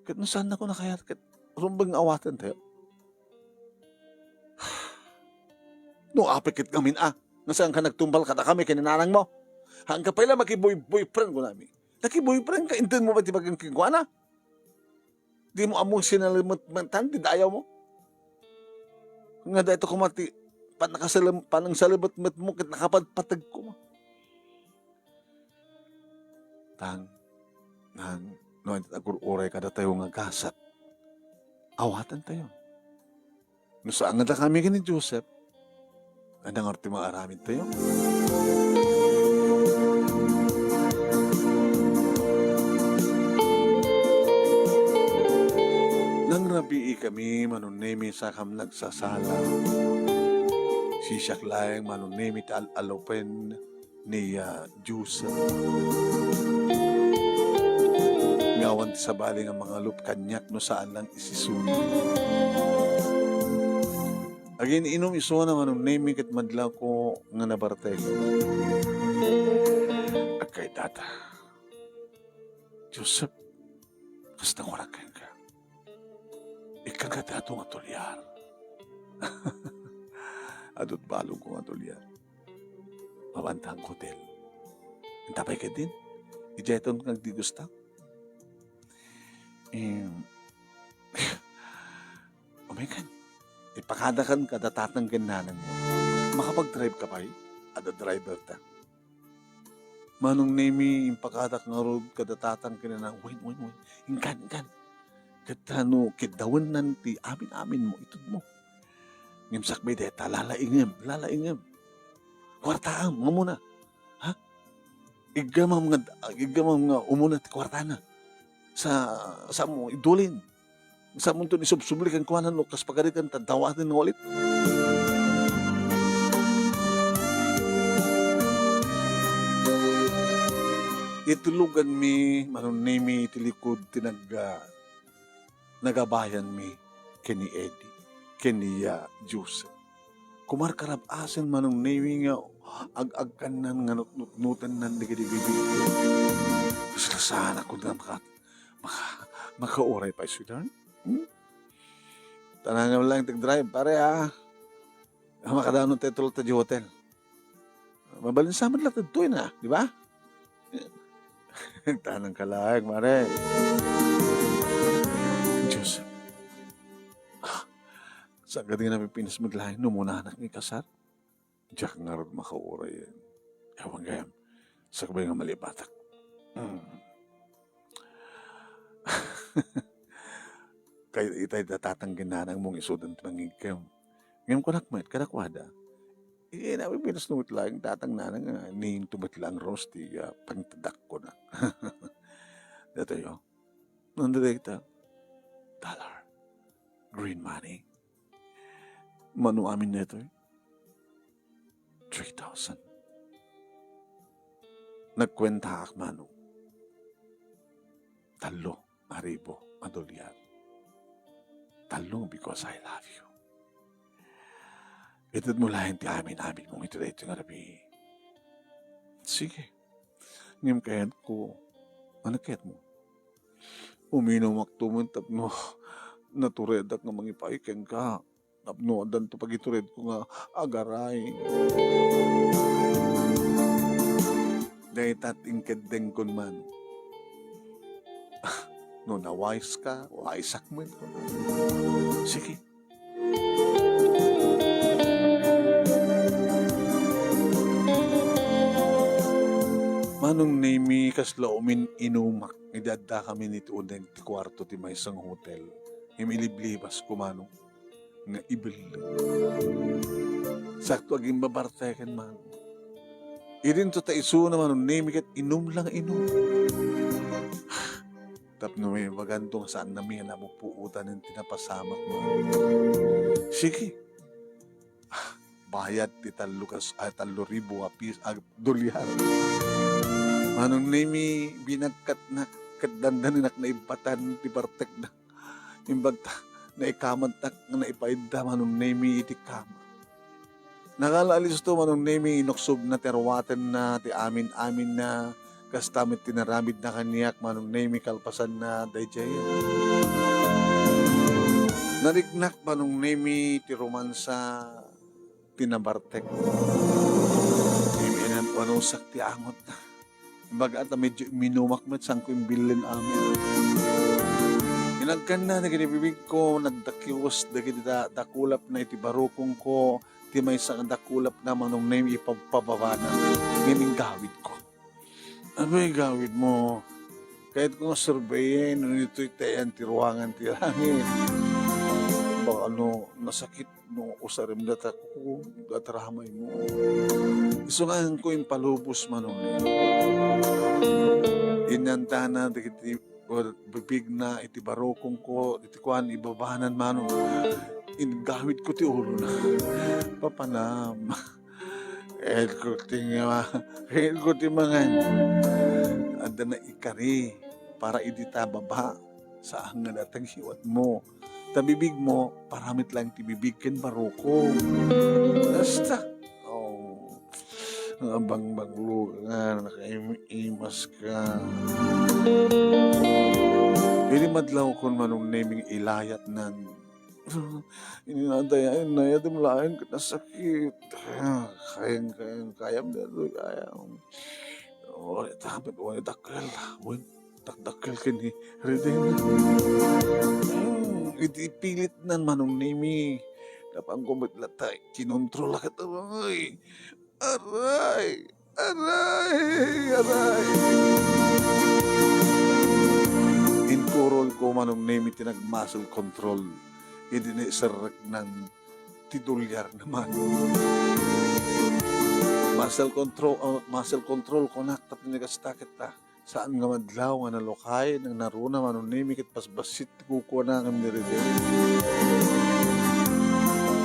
Ket no saannako nakayat, ket rumbeng nga awaten tayo. No, apay ket ngamin a, nga saanka nagtungpal kadakami ken ni nanang mo. Haanka pay la makiboy-, boyfriend kunami. Nakiboyfriend ka, inton mo ba ti bagang kenkuana? Di mo ammo sinalimetan ti dayaw mo? Nga dayto koma ti panakasalem-, panangsalibetmet mo ket nakapadpateg koma. Tang, nang, no, agur-uray kadatayo nga gasat, awaten tayo. No saan nga dakami ken ni Joseph, adda ngarud ti maaramid tayo. Nangrabii kami, Manong Nemy, sakam nagsasala. Sisiak laeng, Manong Nemy, ti al-alopen ni, ah, Joseph. Nga awan ti sabali nga mangalup kaniak no saan lang isisuli. Agin-inum isuna, Manong Nemy, ket madlawko nga nabartek. Agkaydada. Joseph, kasta kunak kenka. Ikkan ka ti adu nga tuliar. Adut balog ko nga tuliar. Mabantang hotel. Intapay ka din. Idiay ton nga agdigusta. Em, umaykan. Ipakadakan kada tatang ken nanang mo. Makapag-drive ka pay? Adda driver ta. Manong Nemy, impakadak ngarud kada tatang ken nanang, wen, wen, wen. Inkan, inkan. Ket no kiddawennan ti amin-amin mo, itud mo. Ngem sakbay dayta, lalaingem, lalaingem. Kuartaam, nga umuna. Ha? Iggamam nga, iggamam nga umuna ti kuartana. Sa, sa mo, idulin. Sa mo to ni subsubli kenkuana no kas pagarikan ta dawaten nga ulit. Ituluganmi, Manong Nemy, iti likud ti nag-, ah, nagabayanmi ken ni Eddie, ken ni, ah, Joseph. Kumarkarab-asen, Manong Nemy, nga ag-agkannan nga nutnutnotennan dagiti bibi. Kasla saan a kun nga maka-, maka-, makauray pay, sweetheart? Hmm? Tanangem lang ti drive, pare, ah. Ah, makadanon tayo tulad ta di hotel. Mabalin sa met la daytoy na, di ba? Tanang ka laeng, mare. Joseph. Ah, saan ka di nga napipinas met laeng no umunanak nga ikasar? Diak ngarud makauray. Awan gayam. Sakbay nga malipatak. Mm. Kay itay da tatang ken nanang mong isudan ti mangigkem. Ngem kunak met kadakuada, "Eh, nabibinas no met laeng datang nana nga ninto met laeng rose ti, ah, pangtedakko na." Datoy, oh. Nanda dayta? Dollar. Green money. Mano amin daytoy? Three thousand. Nagkuentaak, Manong. Tallo a ribu a dolyar. Tallo because I love you. Itedmo laeng ti amin-amin mong iti daytoy nga rabii. Sige. Ngem kayatko, ano kayatmo? Uminumakto met tapno naturedak nga mangipaay kenka. Tapno addanto pagituredko nga agaray. Dayta ti inkeddengkon man. No nawaiska, waisak met. Sige. Manong Nemi, kasla umin-inumak idi addakamin iti uneg ti kuarto ti maysa nga hotel. Ngem iliblibasko, Manong, nga ibelleng. Sakto agimbabarteken, Manong. Idinto ta isuna, Manong Nemi, ket inum lang inum. Tapno ibaganto nga saannami a napupuotan ti napasamak, Manong. Sige. Bayad ti tallo kas-, ah, tallo ribu a pis-, a dolyar. Manong Nemi, binagkatnak ket dandanenak naibbatan ti bartekna. Imbag ta, naikamatnak nga naipaidda, Manong Nemi, iti kama. Nagala-alisto, Manong Nemi, inuksobna ti aruatenna, ti amin-aminna, kasta met ti naramidna kaniak, Manong Nemi, kalpasanna daydiay. Nariknak, Manong Nemi, ti romansa ti nabartek. Ngem inam-, inusak ti angotna. Imbag ta medyo uminumak met, saanko imbilin amin. Inagkanna dagiti bibigko, nagdakiwes dagiti da-, dakulapna iti barukongko, ti maysa nga dakulapna, Manong Nemi, ipabpababana. Ngem inggawidko. Apay gawidmo? Kayatko nga surveyen no ditoy ti ayan ti ruangan ti langit. Baka no nasakit no usarem data ko, data ramaymo. Isu nga ko impalubos, Manong Nemi. Inyantana dagiti bibigna iti barukongko, iti kuan, ibabanan, Manong. Inggawidko ti ulona. Papanam. Kayatka ti nga, kayatka ti mangan. Adda naikari para idi ta baba. Saan nga datag hiwatmo. Ta bibigmo, para met laeng ti bibig ken barukong. Basta. Oh. Nga bangbanglo nga, nakaim-imas ka. Idi madlawkon, Manong Neming, ilayatnan. Inadayay, nayadem laeng ket nasakit. Kayam, kayam, kayam, daytoy, kayam. Wen, tapit, wen, dakkel, wen, dakdakkel ken ni Reding. Hmm, idi pilitnan, Manong Nemi. Napan ko met latta, kinontrol ket, aray. Aray! Aray! Aray! Inturonko, Manong Nemi, ti nag-muscle control. Idi naiserreknan ti dolyar naman. Muscle control, ah, muscle control, kunak, tapno ni kasta ket ta. Saan nga madlaw nga nalukay, nang naruna, Manong Nemi, ket basbassit ti kukuana ngem ni Rene.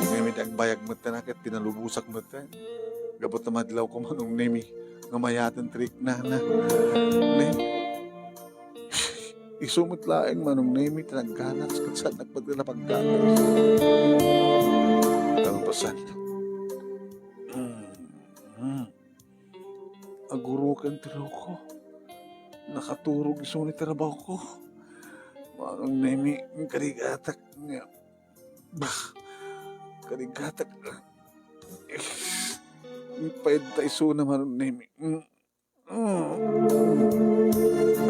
Ngem idi agbayag met ta na ket pinalubosak met ta. Gapu ta madlawko, Manong Nemi, nga mayaten ti riknana. Ne? Isu met laeng, Manong Nemi, ti nagganas ket saan met ti napagganas. Kalpasan. Mm. Aguruken ti ruko. Nakaturog isu ni trabahoko. Manong Nemi, karigatak nga, bah, karigatak nga. Payta isuna, Manong Nemi. Mm. Mm.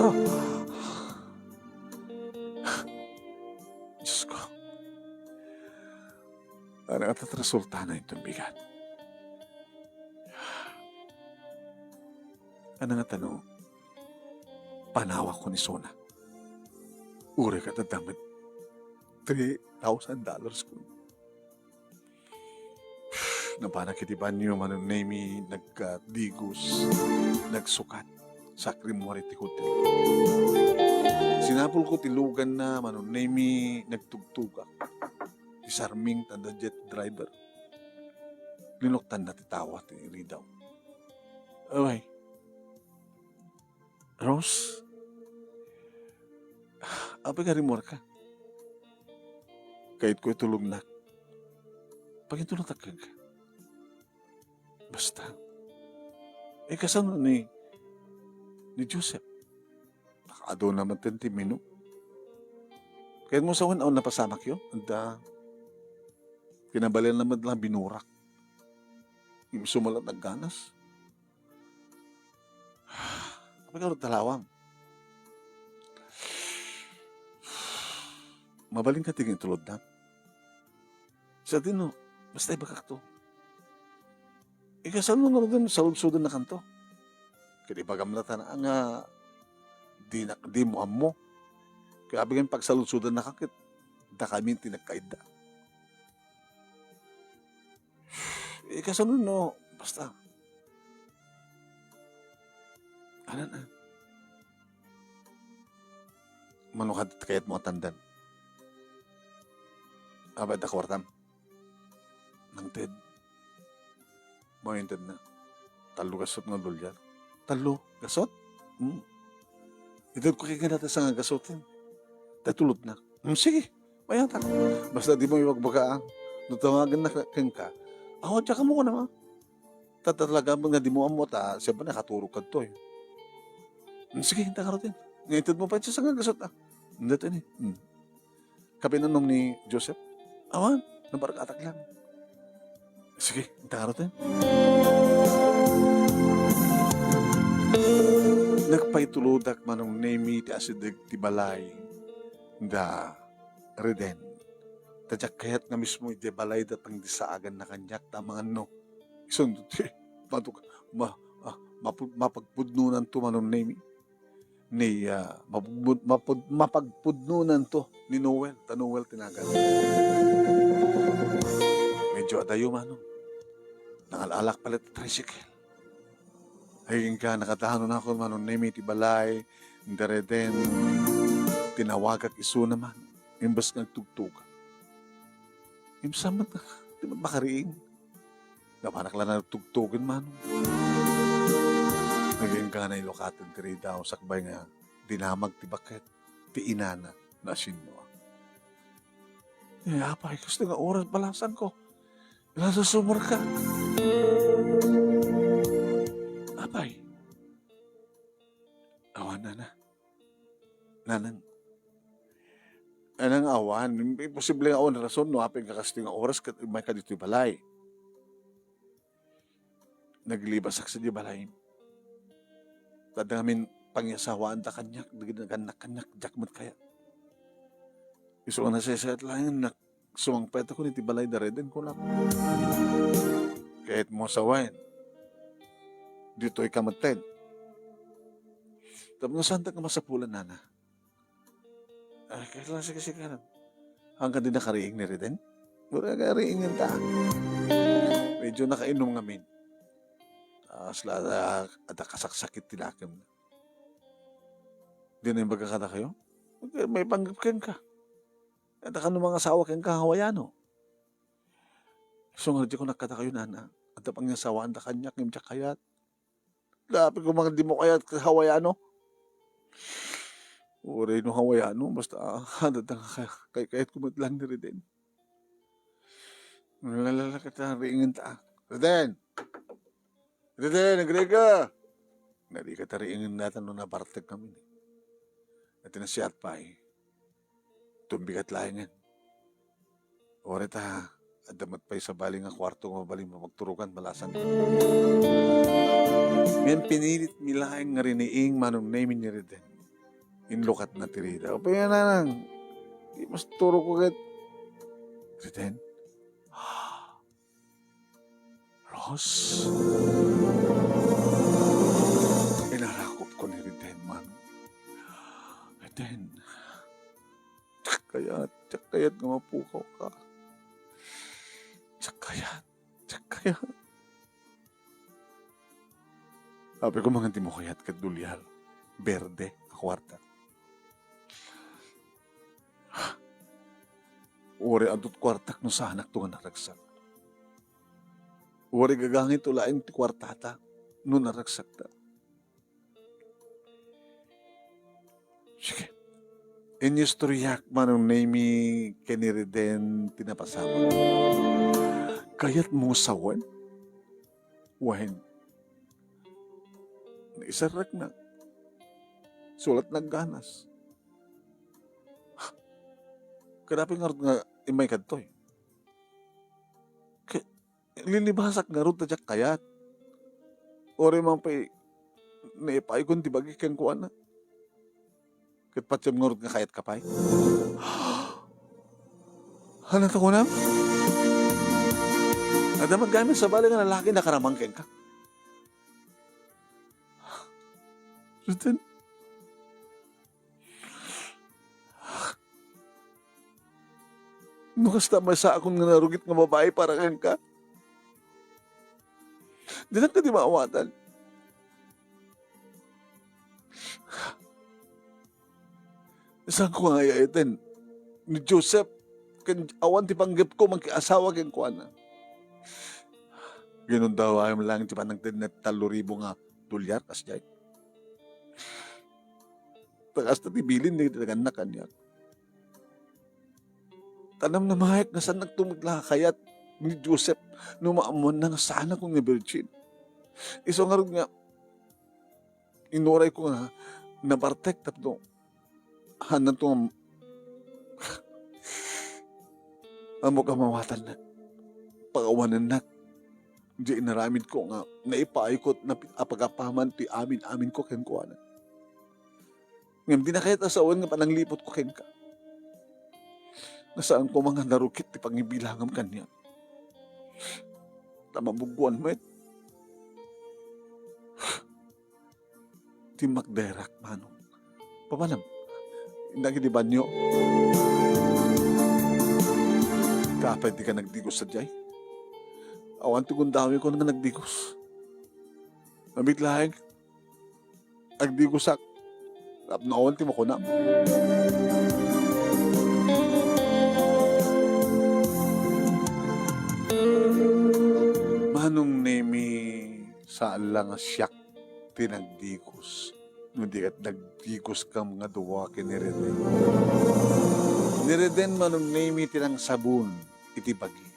Ah. Diyos ko. Ano nga tat resulta na itong bigat? Ano nga tano? Panawak ko ni Sona. Uri ka dadamit three thousand dollars ko. Napanak iti banio, Manong Nemi, nagdigos, nagsukat, sakrimmuar iti hotel. Sinapulko ti luganna, Manong Nemi, nagtugtugak. Ti sarming ta adda jet driver. Linuktanna ti tawa ti ridaw. Away. Rose? Apay nga rimmuarka? Kayatko itulognak. Pagintulogtak kenka. Basta. Eh, kasano ni, ni Joseph? Nakaaduna met ti menu. Kayatmo sawen, awan napasamakyo? Adda, kinabalian na met lang binurak. Isu met lang nagganas. Apay nga talawang? Mabalinka ti tulodnak? Sadino, basta ibagakto. Ikasano nga rudin, saludsodannakanto? Ket ibagam latta nga di na, dimo ammo. Kaya apay nga pagsaludsodannaka ket dakami ti nagkaidda. Ikasano no, basta. Anan, ah. Mano kadi ti kayatmo a tandem? Apay adda kuartam? Nangted. Mao intedna. Tallo gasut nga dolyar. Tallo gasut? Hmm. Itedko kenka dayta sanga gasut, eh. Dayta tulodna. Hmm, sige. Mayatak. Basta dimo ibagbaga, ah. No tawagennak kenka, awan, diak ammo kunam, ah. Ta talaga nga dimo ammo ta, siyempre, nakaturog kadtoy. Hmm, sige, inta ngarud, eh. Nga itedmo pay dayta sanga gasut, ah. Inta ni. Hmm. Kapinunom ni Joseph? Awan, nabarkatak lang. Sige, inta ngarud, eh. Nagpaitulodak, Manong Nemi, ti asideg ti balay da Reden. Ta diak kayat nga mismo idiay balayda pangdisaaganna kaniak ta amangan no isunto ti matuk-, ma-, ah, mapu-, mapagpudnonanto, Manong Nemi. Ni, ah, mapagpud-, mapud-, mapagpudnonanto ni Noel, ta Noel ti nagan. Medyo adayo, Manong. Nangal-alak pala ti tricycle. Ay, inka, nakadanonakon, Manong Nemi, ti balay, dareden, tinawagak isuna man, imbes nga agtugtog. Imsamot, di man makariing. Napanak la nagtugtogen, Manong. Nagingga nailukaten ti ridaw, sakbay nga dinamag ti baket, ti inana, naasinno. Eh, apay, kastoy nga oras balasanko. Nasusumar ka. Apay. Awan, nana. Nanang. Nanang, awan. Imposible nga awan rason no apay nga kastoy nga oras ket umay ka ditoy balay. Naglibasak sadiay balay. Adda ngamin pangiasawaan da kaniak, dagiti nagannak kaniak, diak met kayat. Isu nga nasaysayat laeng, nak-, sumangpet ako iti balay da Reden, kunak. Kayatmo sawen, ditoy ka metten. Tapno saandak nga masapulan, nana? Ah, kailan, sige, sige, ano? Hanggang di nakariing ni Reden? Wala kariingen ta. Medyo nakainom ngamin. Tapos la, adda, adda kasaksakit ti lakem. Di na imbaga kadakayo? May panggep kenka. Adda kano mangasawa kenka Hawaiano. Isu nga di ko nagkadakayo, nana. Adda pangiasawaan da kaniak, ngem diak kayat. Dapit ko mga di mo kayat Hawaiano. Uray no Hawaiano, basta, ah, adda nga kay-, kay-, kayat ko met lang ni Reden. Lalala kita, riingen ta. Reden! Reden, agriga! Narigat a riingen dayta no nabartek kami. Iti nasiat pay. Tumbigat laengen. Uray ta, adda met pay sabali nga kuarto nga mabalin mapagturogan, malasan. Ngem pinilit mi laeng nga riniing Manong Nemi ni Reden. Inlukatna ti rida. Apay nga, nanang, di mas turo ko ket. Reden? Ros? Inarakop ko ni Reden, man. Reden, diak kayat, diak kayat nga mapukaw ka. Diak kayat. Diak kayat. Apay ko mangan ti mukayat ket dolyar, berde a kuarta. Uray adut kuartak no saanakto nga naragsak. Uray gagangayto laeng ti kuartata no naragsakta. Sige. Inyustoriak, Manong Nemy, ken ni Reden ti napasamak. Kayatmo sawen? Wen. Naisarreknak. Sulat nagganas. Kadapay ngarud nga immay kadtoy. Ke-, linibasak ngarud ta diak kayat. Uray man pay naipaayko ti bagi kenkuana. Ket patiem ngarud nga kayatka pay. Ania ti kunam? Adda met gayam sabali nga lalaki nakaramang kenka. Reden. No kasta, maysaakon nga narugit nga babai para kenka. Dinak kadi maawatan. Saanko nga ay-ayaten ni Joseph ken awan ti panggepko mankiasawa kenkuana. Ginundawayam laeng ti panagtedna ti tallo ribu nga dolyar, kasdiay. Ta kasta ti bilin dagiti nagannak kaniak. Ta namnamaek nga saannak tumutla kayat ni Joseph no maammoanna nga saanakon nga birgin. Isu ngarud nga inurayko nga nabartek tapno haanto nga am-, ammok a mawatanna. Pagawanennak. Diay inaramidko nga naipaayko a pagapaman ti amin-aminko kenkuana. Ngem dina kayat a sawen nga panangliputko kenka. Nga saanko man nga narugit ti pangibilangam kaniak. Ta mabuggoan met. Timmakderak, Manong. Papanam, innak iti banyo. Apay dika nagdigos sadiay? Awan ti gundawekon nga nagdigos. Mabiit laeng, agdigosak. Tapno awan ti makunam. Manong Nemy, saan la nga siak ti nagdigos no di ket nagdigoskam nga dua ken ni Reden. Ni Reden, Manong Nemy, ti nangsabon iti bagik.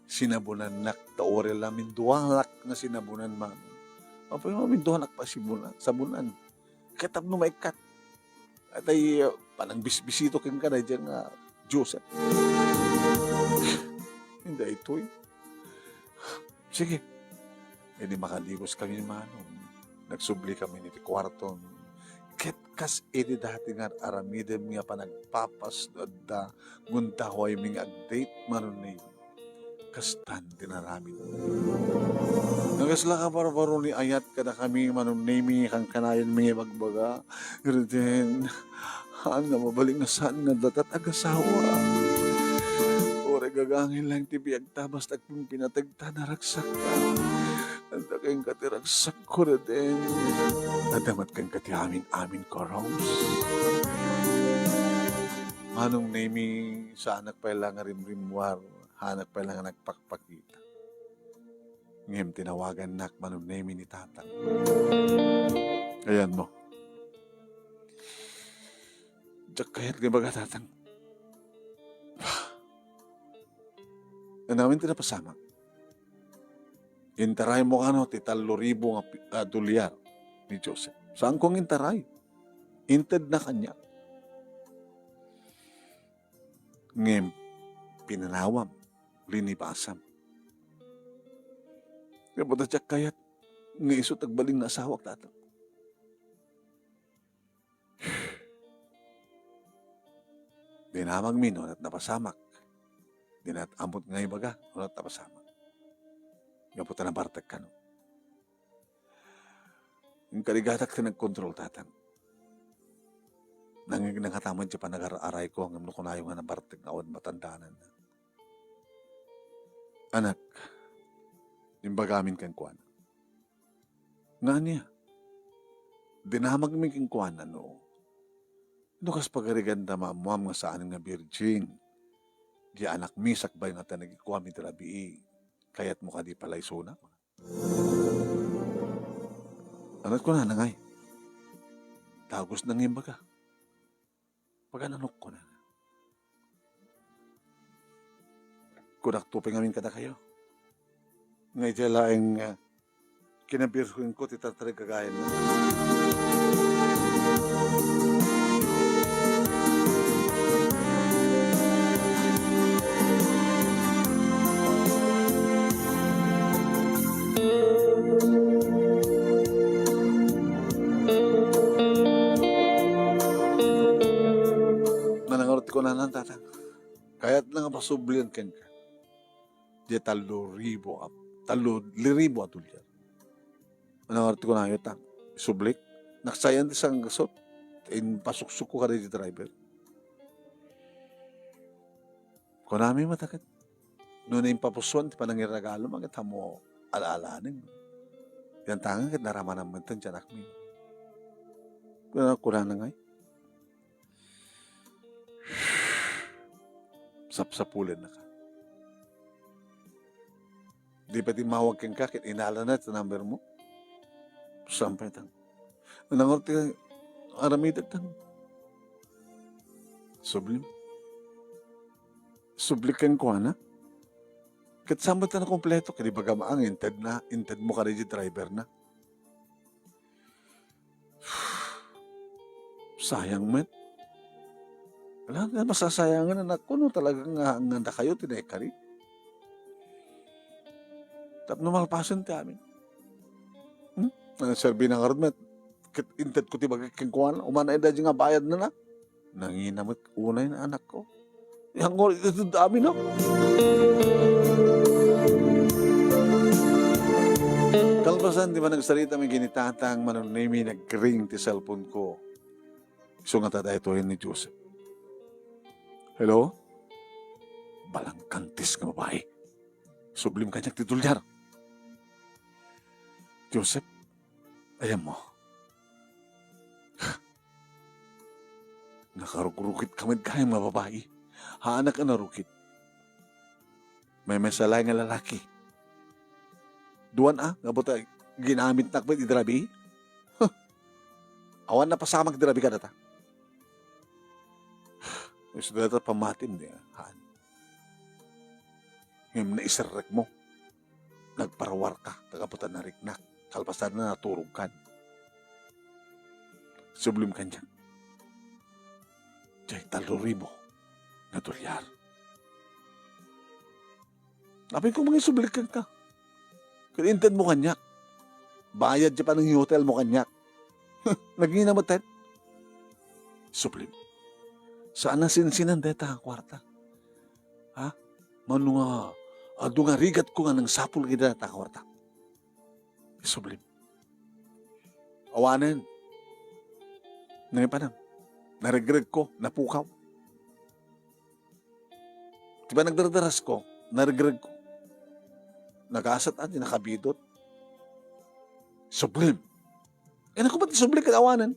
Sinabunanak, ta uray la minduanak nga sinabunan, Manong. Apay nga minduanak pay sibuna-, sabunan? Ket tapno maikkat. Atay, uh, panangbisbisito kenka daydiay nga Joseph. Daytoy. Sige. Idi makadigoskami, Manong, nagsublikamin iti kuartom. Ket kas iti dati nga ar-aramidem nga panagpapasno adda, gundawaymi nga ag-date, Manong Nemy. Kastan ti naramid. Nakasla ka barbaro ni ayat kadakami, Manong Nemy, kankanayon mi nga ibagbaga. Reden, haan nga mabalin nga saan nga adda ti agasawa. Uray gagangay laeng ti biagta, basta agpimpinateg ta, naragsakta. Adda kenka ti ragsakko, Reden. Adda met kenka ti amin-aminko, Rose. Manong Nemy, saanak pay la nga rimrimmuar, haanak pay la nga nagpakpakita. Ngem tinawagannak, Manong Nemy, ni Tatang. Ayanmo. Diak kayat nga ibaga, Tatang. Ania ngamin ti napasamak? Intaraymo kano ti tallo ribu nga pi-, a, dolyar ni Joseph. Saanko nga intaray. Intedna kaniak. Ngem pinanawam, linibasam. Ngem adda diak kayat nga isu ti agbalin nga asawak, Tatang. Dinamagmi no ania't napasamak. Dinak ammon nga ibaga no ania't napasamak. Gapu ta nabartek kano. Inkarigatak ti nagkontrol, Tatang. Nangngegna ngata met ti panagar-arayko ngem no kunayo nga nabartek nga awan matandanan. Anak, Imbagamin kenkuana. Nga ania? Dinamagmi kenkuana no, no kas pagariganda maammoam nga saanen nga birgin. Di anakmi sakbay nga ta nagikuam iti rabii. Kayatmo kadi palaysona? Ano kunana ngay? Dagus nang imbaga. Pagananok ko na. Kunak to pay ngamin kadakayo. Nga iti laeng, ah, kinabirhen ko ti tatarigagayan na. Nga nangarot ti kunana, Tatang. Kayatna nga pasublian kenka. Di tallo ribu a, tallo ribu a dolyar. Ano nga ti kunayo ta? Sublik? Naksayan ti sanggasot. Impasuksok ko kada di driver. Kunami mataket. No naimpapusuan ti panangiragalo, maket mo ala-alanen. Yan tangan ket naramanam met ti anakmi. Kuna, kunana ngay. Sapsapulennaka. Di pay timmawag kenka ket inalana ti number mo. Saan pay tan? Nangarot ti aramidek tan. Sublim. Subli kenkuana. Ket saan met ta nakompleto? Ket ibagam nga inted na, inted mo kadi di driver na. Sayang met. Ala, masasayangan, anakko, no talaga nga, nga dakayo ti naikari. Tapno malpasen ti amin. Hmm? Ano, serbi na ngarud met. Ket inted ko ti bagik kenkuana. Umana ida di nga bayad na na. Nangina met unay na anakko. Yan nga, ito, ito, amin, no? Kalpasan, di ba nagsarita may ginitata nga Manong Nemi, nagring ti cellphone ko. Isu nga ta daytoy ni Joseph. Hello? Balangkantis nga babae. Sublim kaniak ti dolyar. Joseph, ayan mo. Nakarugrukit ka met gayam nga babae. Haanak a narukit. Maymaysa laeng nga lalaki. Duan a, nga buta ginamitnak met idi rabii. Huh. Awan napasamak idi rabii kadata. Isu dayta pammatim di, haan. Ngem naiserrek mo. Nagparwarka, ta gapu ta nariknak, kalpasanna naturogkan. Sublim kaniak. Diay tallo ribu nga dolyar. Apay ko mangisubli kenka. Ket inted mo kaniak. Bayad ti pananghotel mo kaniak. Nagngina met. Sublim. Saan a sinsinan dayta nga kuarta. Ha? Mano nga adu nga rigatko nga nangsapul iti dayta nga kuarta. Isublim. Awanen. Nangipanan. Naregregko, napukaw. Ti panagdardarasko, naregregko. Nagasat a, di nakabidot. Sublim. Eh, naku, ba't sublim ket awanen?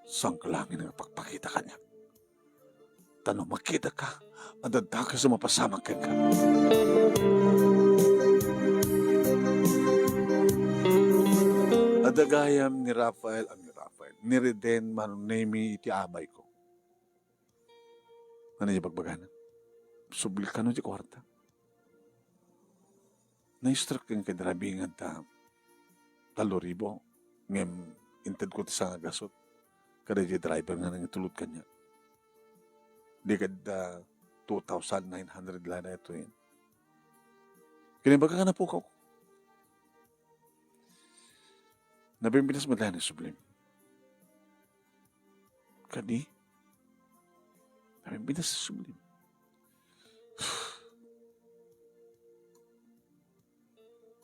Saan ka laeng nga pagpakita kaniak? Ta no makitaka, adda dakes a mapasamak kenka. Adda gayam ni Rafael, ah, ni Rafael, ni Reden, Manong Nemi, iti abayko. Ano ti bagbagana? Subli kano ti kuarta. Naistrek ken kadribingan ta tallo ribu, ngem intedko ti sangagasut. Kada di driver nga nangitulod kaniak. Di kad, ah, two thousand nine hundred la daytoy. Kinimbaga nga napukaw. Napimpinas met laeng ni Sublim. Kadi? Napimpinas ni Sublim.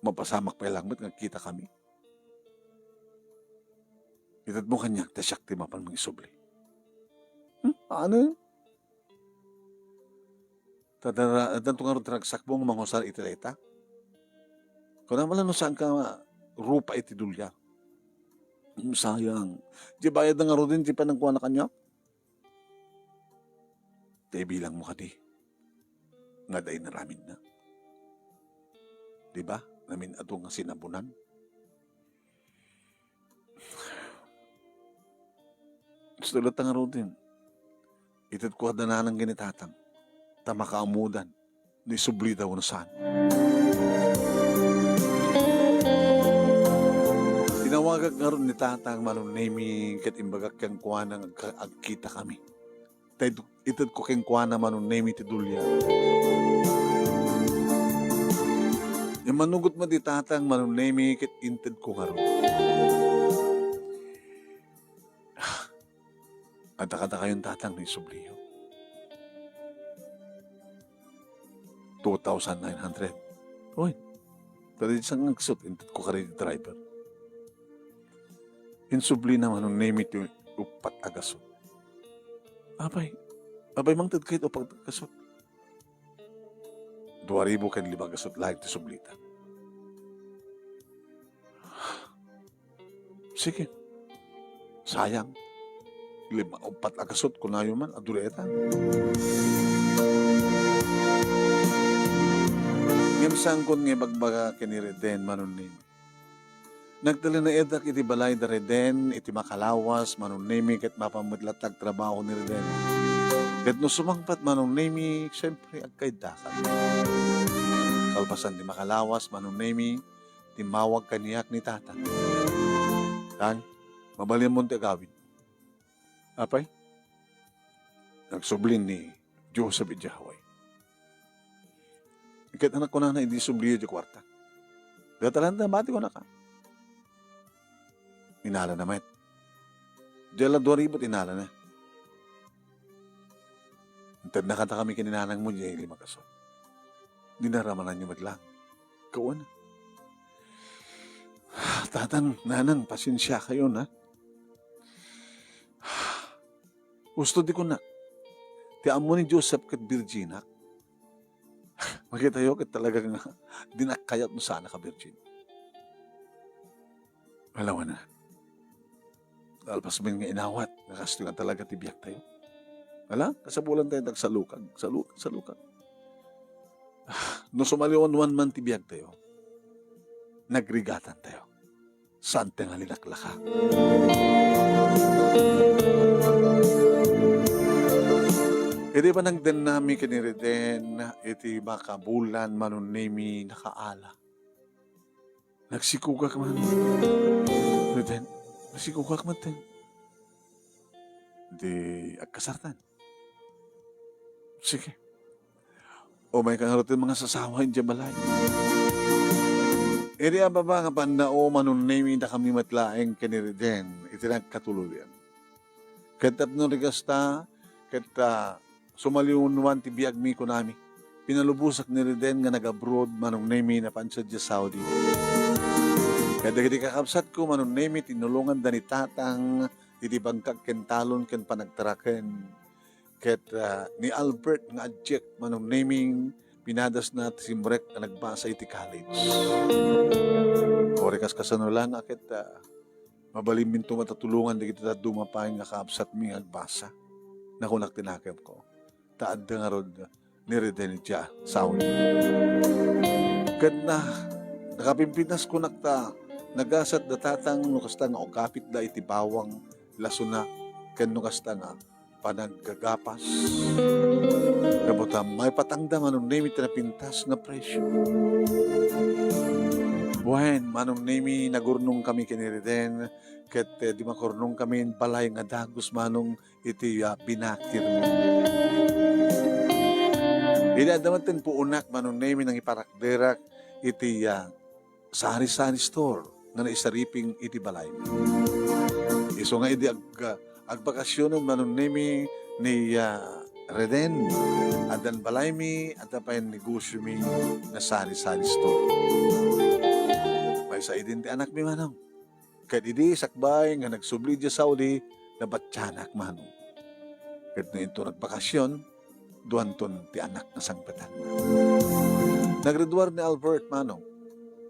Mapasamak pay laeng met nga agkitakami. Itedmo kaniak ta siak ti mapan mangisubli. Hmm? Ano? Ta dara-, addanto ngarud ti ragsakmo nga mangusar iti dayta. Kunam la no saanka rupa iti dulia. Sayang. Diay bayadna ngaruden ti panagkuana kaniak. Ta ibilangmo kadi nga adda inaramidna. Di ba? Namin-ado nga sinabunan. Gusto latta ngaruden. Itedko kada nanang ken ni tatang. Ta makaammodan no isublida wenno saan. Tinawagak ngarud ni tatang, Manong Nemi, ket imbagak kenkuana nga agka-, agkitakami. Ta it-, itedko kenkuana, Manong Nemi, ti dulia. Immanugot met ni tatang, Manong Nemi, ket intedko ngarud. Adda kadakayon tatang no isubliyo. Two thousand nine hundred. Uy, ta diay sangagsuot, intedko kadagiti driver. Insublina, Manong Nemi, ti uppat a gasut. Apay, apay mangted kayat uppat a gasut? Dua ribu ken lima gasut laeng ti sublita. Sige. Sayang. Lima, uppat a gasut, kunayo man, adu dayta. Ngem saankon nga ibagbaga ken ni Reden, Manong Nemi. Nagtalinaedak iti balay da Reden iti makalawas, Manong Nemi, ket mapan met latta agtrabaho ni Reden. Ket no sumangpat, Manong Nemi, siyempre, agkaiddakan. Kalpasan ti makalawas, Manong Nemi, timmawag kaniak ni Tata. Tay, mabalinmon ti agawid. Apay? Nagsublin ni Joseph idiay Hawaii. Ket anak, kunana, idi subliyo diay kuarta. Datalan ta, mati ko naka. Inalana met. Diay la dua ribu ti inalana. Intedna kadakami ken ni nanangmo diay lima gasut. Dinaramananyo met lang. Kawan. Tatang, nanang, pasensiakayon, ha? Husto ti kunak. Ti ammo ni Joseph ket birjinak. Makitayo ket talaga nga dinak kayat no saanak a birjin. Alawana. Kalpas met nga inawat, nga kastoy nga talaga ti biagtayo. Ala, kasapulan tayo tagsalukag, salukag, salukag. Ah, no sumaliwanwan man ti biagtayo, nagrigatan tayo. Saan ti nga linaklaka? Idi panagdennami ken ni Reden, iti makabulan, Manong Nemi, nakaala. Nagsikugak man. Reden, nagsikugak man ten. Di agkasartan. Sige. Umayka ngarud ti mangasasawa idiay balay. Idi a baba nga pannao, Manong Nemi, dakami met laeng ken ni Reden iti nagkatuluyan. Ket tapno rigasta, ket, ah, sumaliwanwan ti biagmi, kunami. Pinalubosak ni Reden nga nag-abroad, Manong Nemi, napan sadiay Saudi. Ket dagiti kakabsatko, Manong Nemi, tinulonganda ni Tatang iti bangkag ken talon ken panagtaraken. Ket, ah, ni Albert nga adiak, Manong Nemi, pinadasna ti simrek a nagbasa iti college. Uray kas-, kasano la nga ket, ah, mabalinminto met a tulongan dagiti dadduma pay nga kaabsatmi nga agbasa. Nakunak ti nakemko. Ta adda ngarud ni Reden idiay Saudi. Ket na, nakapimpintas kunak ta nagasat da Tatang no kasta nga ugapitda iti bawang lasona ken no kasta nga panaggagapas. Gapu ta maipatangda, Manong Nemi, ti napintas nga presyo. Wen, Manong Nemi, nagurnongkami ken ni Reden, ket, eh, di makurnongkami balay nga dagus, Manong, iti, ah, binakirmi. Idi adda met ti puonak, Manong Nemi, nangiparakderak iti, ah, sari-sari store nga naisariping iti balaymi. Isu nga idi ag-, agbakasionen, Manong Nemi, ni, ah, Reden, addan balaymi, adda pay negosiomi nga sari-sari store. Maysa idin ti anakmi, Manong. Ket idi sakbay nga nagsubli idiay Saudi, nabatianak, Manong. Ket no inton agbakasyon, duanton ti anak nga sangpetan. Nagriduar ni Albert, manong,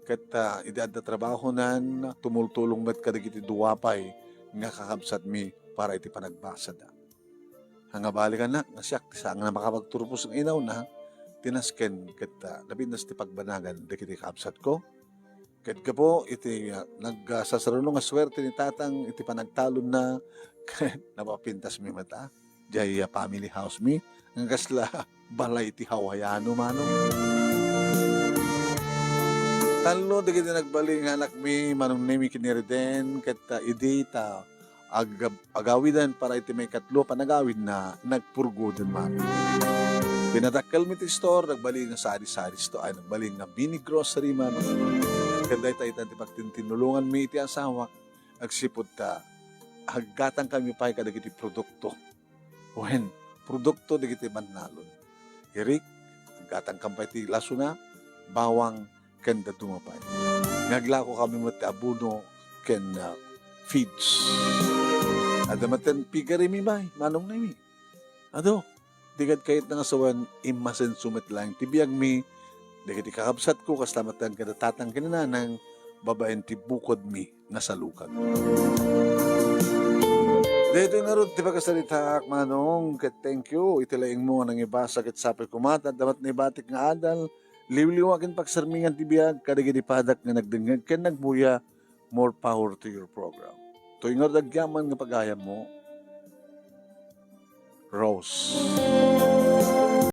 ket, ah, idi adda trabahonan, tumultulong met kadagiti dua pay nga kakabsatmi para iti panagbasada. Nga balikan, anak, nga siak ti saan nga makapagturpos nga inawna, ti nasken ket, ah, napintas ti pagbanagan dagiti kakabsatko. Ket gapu iti, ah, nagsasaruno nga suerte ni Tatang iti panagtalonna, ket napapintasmi met, ah, diay, ah, family house mi, nga kasla balay ti Hawaiano, manong. Tallo dagiti nagbalin nga anakmi, Manong Nemi ken ni Reden, ket, ah, idi ta ag-, agawidan para iti maikatlo a panagawidna, nagpurgoden man. Pinadakkelmi ti store, nagbalin nga sari-sari store, ay, nagbalin nga mini grocery man. Ket dayta itan ti pagtintinnulonganmi iti asawak, agsipud ta aggatangkanmi pay kadagiti produkto. Wen, produkto dagiti bannalon. Irik, aggatangkan pay ti lasona, bawang, ken dadduma pay. Nga aglako kami met ti abono ken, ah, feeds. Adda met ten piggery mi, bay, Manong Nemi. Adu, di kad kayatna nga sawen, immasenso met laeng ti biagmi, dagiti kakabsatko, kasta met laeng kada tatang ken nanang, babaen ti bukodmi nga salukag. Daytoy ngarud ti pakasaritaak, Manong, ket thank you iti laingmo nga nangibasa ket sapay koma ta adda met naibatik nga adal, liwliwa ken pagsarmingan ti biag kadagiti padak nga nagdengngeg ken nagbuya. More power to your program. Toy ngarud agyaman nga pagayammo, Rose.